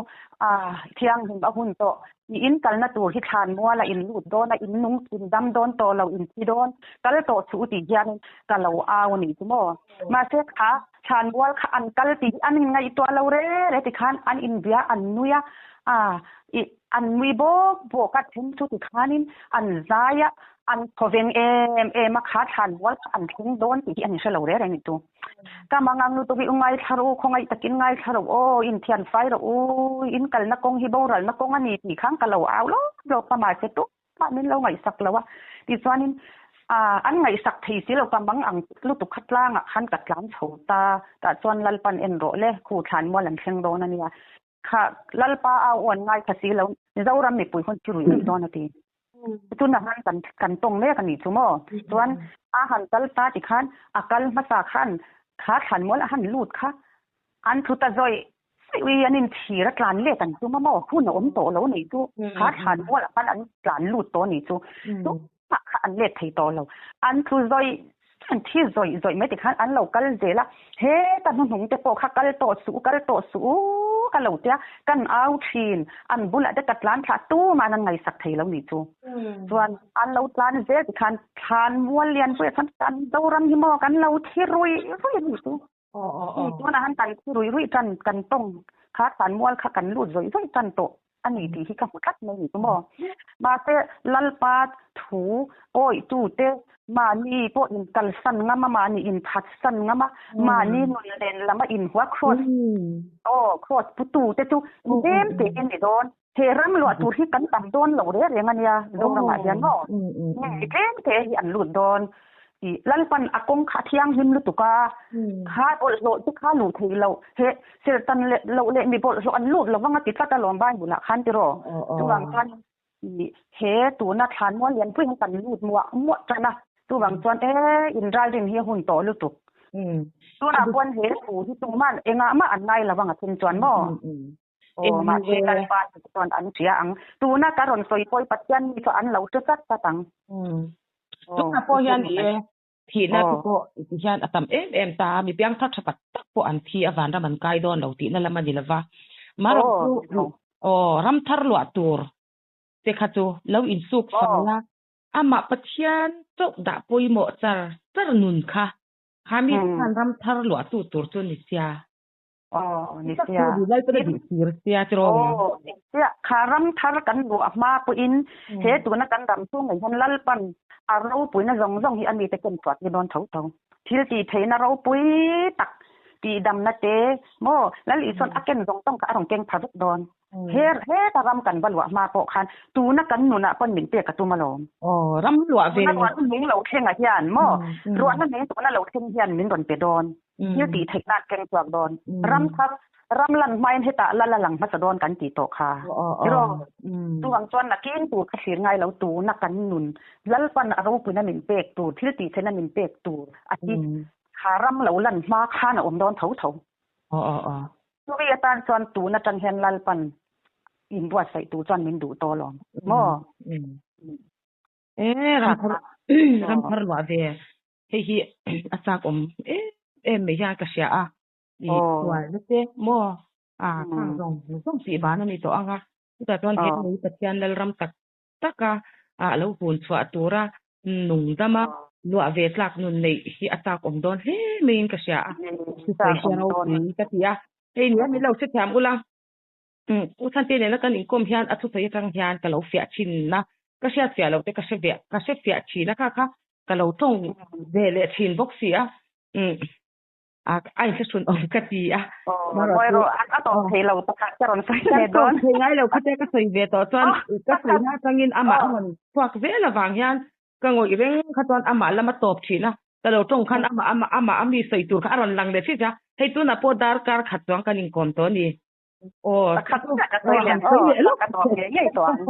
a thianghlim a hun tawh, i in kalna tur hi thlan muala in lut dawn a, in nung in dam dawn tawh lo, in thi dawn, kal tawh suh u tih hianin ka lo au a nih chu maw. Mahse kha thlan mual kha an kal tih hi an inngaihtuah lo re re tikhan an inbia an nui a, a i An nui bawk bawk a, then chu tikhanin an zai a, an thawveng em em a, kha thlan mual kha an thleng dawn tih hi an inhre lo reng reng ni chu. Ka mangang lutuk hi u ngaithla rawh u, khawngaih takin ngaithla rawh aw, inthian fai rawh u, in kalna kawng hi boralna kawng a ni tih khan ka lo au lawp lawp a, mahse tumah min lo ngaihsak lo a, tichuanin an ngaihsak thei si lo, ka mangang lutuk kha tlangah khan ka tlan chho ta, tah chuan Lalpan en rawh le, khu thlan mual an thleng dawn a nia. Kha Lalpa au awn ngai kha si lo, Mizoram mipui hun chu rui rui dawn a ti. Chuna han kan kan tawng mek a nih chu maw? Chuan a han kal ta ti khan a kal hmasa khan kha thlan mual a han lut kha an thu ta zawih zawih ui an inchhir a tlan let an tum a maw? Hun a awm tawh lo nih chu kha thlan mual ah khan an tlan lut tawh a nih chu. Tumah kha an let thei tawh lo. An thu zawih an thi zawih zawih mai tikhan an lo kal zel a, heta hnuhnung te pawh kha kal tawh suh u, kal tawh suh u ka lo tia, kan au thin, an bulah te ka tlan thlah tumah an ngaihsak thei lo nih chu. Chuan an lo tlan zel tikhan thlan mual lian puiah chuan kan Zoram hi maw kan lo thi ruih ruih a nih chu. Tunah han kan thi ruih ruih tan kan tawng kha thlan mual kha kan lut zawih zawih tan tawh a ni tih hi ka hmu tlat mai ni chu maw. Mahse Lalpa thu awihtute mahni pawh in kalsan ngam a, mahni in phatsan ngam a, mahni nun len lam a inhua cross aw cross putute chu tlem te in ni dawn. He ram luah tur hi kan tam dawn lo reng reng a nia Zoramah hian maw? Nge tlem te hi an lut dawn tih Lalpan a kawng kha a thianghlim lutuk a, kha bawlhhlawh te kha luh theih loh he serhtan leh loh leh mi bawlhhlawh an lut lovang a ti tlat alawm Bible ah khan tiraw? Chuvang chuan he tuna thlanmual lianpui hian kan lut muah muah tan a, chuvang chuan e inralrin hi a hun tawh lutuk. Tunah paw'n he thu hi tuman engah mah an ngai lovang a then chuan maw? Aw, mahse Lalpa chu chuan an hria ang. Tuna ka rawn sawi pawh hi Pathian mi chu an lo hre chat chat ang. Tunah pawh hian i e, thihna te pawh ti hian a tam em em ta a, mi piang thar tha tak tak pawh an thi a, vanram an kai dawn lo tihna lam a ni lova. Marawh chu aw, ram thar luah tur te kha chu lo insuk fai a, amah Pathian chauh dah pawimawh char char nun kha, kha mi te khan ram thar luah tu tur chu ni sia. Aw, ni sia. Lalpa duh tir sia tiraw. Aw, ni sia. Kha ram thar kan luah hma pawhin he tuna kan ram chhungah hian Lalpan a ropuina zawng zawng hi a mite ken chhuah tir dawn tho tho. Thil tih theihna ropui tak tihdamna te maw Lal Isuan a ken zawng zawng kha a rawn keng pha vek dawn. He heta ram kan va luah hma pawh khan tuna kan nunah pawn min pek a tum alawm. Aw, ram luah ve. Tuna ruahna nung lo thlengah hian maw, ruahna nung tuna lo thleng hian min rawn pe dawn. Thil tih theih nan keng chhuak dawn. Ram thar, ram lan hmain hetah lal a lang hmasa dawn kan tih tawh kha. Tiraw? Chuvang chuan nakin tur kha thlir ngai lo tuna kan nun Lalpan a ropuina min pek tur, thil tih theihna min pek tur a hi kha ram lo lan hma khan a awm dawn tho tho. Chumi atan chuan tun atang hian Lalpan inbuatsaih tur chuan min duh tawh alawm maw? E, ram thar, ram thar luah ve. Hei hi a chak awm em em mai hian ka hria a. I sualna te maw? A khang zawng zawng tih ban a ni tawh ang a. Chutah chuan he lei Pathian Lalram tak taka a lo hun chhuah tura nung dama luah ve tlak nun neih hi a chak awm dawn hle maiin ka hria a. Thusawi hi a ropui ka ti a. Hei nia min lo hrethiam ula, U Chhante nena kan inkawm hian a thusawi atang hian ka lo fiah thin a, ka hriat fiah loh te ka hre ve ka hre fiah thin a kha kha ka lo tawng ve leh thin bawk si a. A a inhrehrun awm ka ti a. Mawi rawh, a tawp thei lo pakhat ka rawn sawi leh dawn. Kan tawp thei ngai lo khatia ka sawi ve tawh chuan ka sawina atangin amah a rawn chhuak zel avang hian ka ngawih reng kha chuan amah lam a tawp thin a. Ka lo tawng khan amah amah amah a mi sawi tur kha a rawn lang leh thin a. Hei tunah pawh darkar khat chuang kan inkawm tawh a ni. Aw, Pakhat chiah ka sawi leh ang aw, ka tawp ngei ngei tawh ang.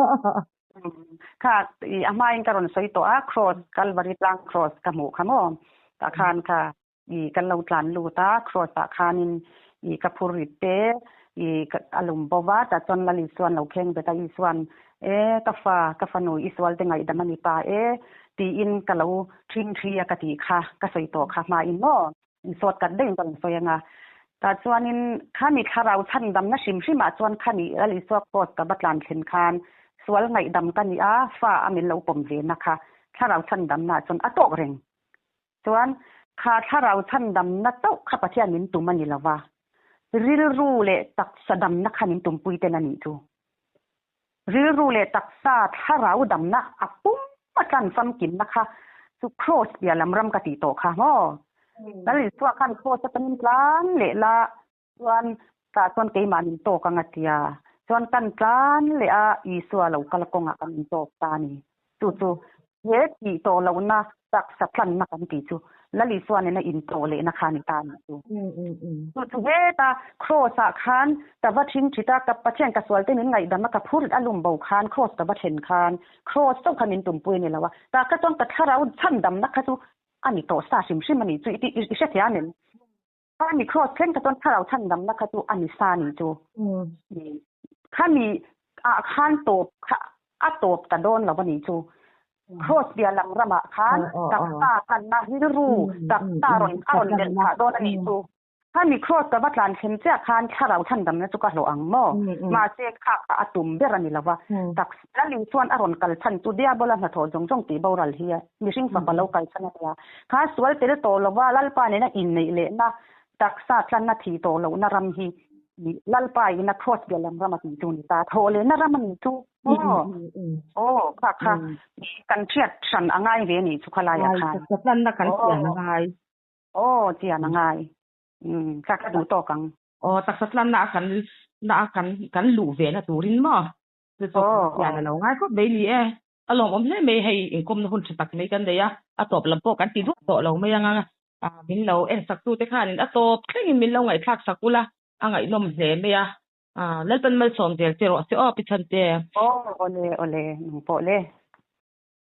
Kha i a hmain ka rawn sawi tawh a, cross, Calvary tlang cross ka hmuh kha maw? Tah khan kha i kan lo tlan lut a, cross ah khanin i ka phur rit te i a lum bo va, tah chuan Lal Isuan lo kheng bet a, Isuan e ka fa, ka fanu i sual te ngaihdam a ni ta e tiin ka lo ṭhing ṭhi a ka tih kha, ka sawi tawh kha hmain maw? Insawt kat daih in ka rawn sawi ang a. Tah chuanin khami thlarau chhandamna hrim hrimah chuan khami Lal Isua cross ka va tlan thlen khan sual ngaihdam ka ni a, fa a min lo pawm ve na kha thlarau chhandamna ah chuan a tawk reng. Chuan kha thlarau chhandamna chauh kha Pathian min tum a ni lo va, rilru leh taksa damna kha min tumpui ten a nih chu. Rilru leh taksa thlarau damna a pum a tlan famkimna kha chu Cross piah lam ram ka tih tawh kha maw? Lal Isua khan Cross atangin tlan leh la chuan tah chuan keimah min tawk ang a tia. Chuan kan tlan leh a Isua lo kal kawngah kan intawk ta a ni. Chu chu he tih tawh lohna taksa tlanna kan tih chu Lal Isua nena intawh lehna kha a ni ta a nih chu. Chu chu heta Cross ah khan ka va thing thit a, ka Pathian ka sual te min ngaihdam a, ka phur a lum bo khan Cross ka va thlen khan Cross chauh kha min tumpui a ni lo a, tah kha chuan ka thlarau chhandamna kha chu a ni tawh sa hrim hrim a nih chu i hrethiam em? Khami Cross thleng kha chuan thlarau chhandamna kha chu a ni sa a nih chu. Khami ah khan tawp kha a tawp ta dawn lo a nih chu. Cross bia lam ramah khan taksa tlanna rilru taksa rawn a rawn belh phah dawn a nih chu. Khami Cross ka va tlan thlen chiah khan thlarau chhandamna chu ka hlawh ang maw? Mahse kha kha a tum ber a ni lo va. Taksa Lalin chuan a rawn kal chhan chu Diabola hnathawh zawng zawng tih boral hi a mihring fapa lo kal chhan a nia. Kha sual tel tawh lova Lalpa nena inneih lehna taksa tlanna thih tawh lohna ram hi Lalpa ina Cross bia lam ram a tih chu ni ta. Thawh lehna ram a nih chu maw? Aw kha kha kan hriat hran a ngai ve a nih chu khalaiah khan. Taksa tlanna kan chian a ngai. Aw chian a ngai. Kha kha duh tawk ang. Aw taksa tlanna a kan na a kan kan luh ve na turin maw? Chu chu hian a lo ngai khawp mai ni e. A lawmawm hle mai hei inkawmna hun tha tak mai kan nei a, a tawp lam pawh kan ti duah tawh lo mai ang a, min lo en sak tute khanin a tawp thlengin min lo ngaihthlak sak ula, a ngaihnawm hle mai a. Lalpan malsawm zel che rawh se aw Pi Chhante. Aw awle awle nang pawh le.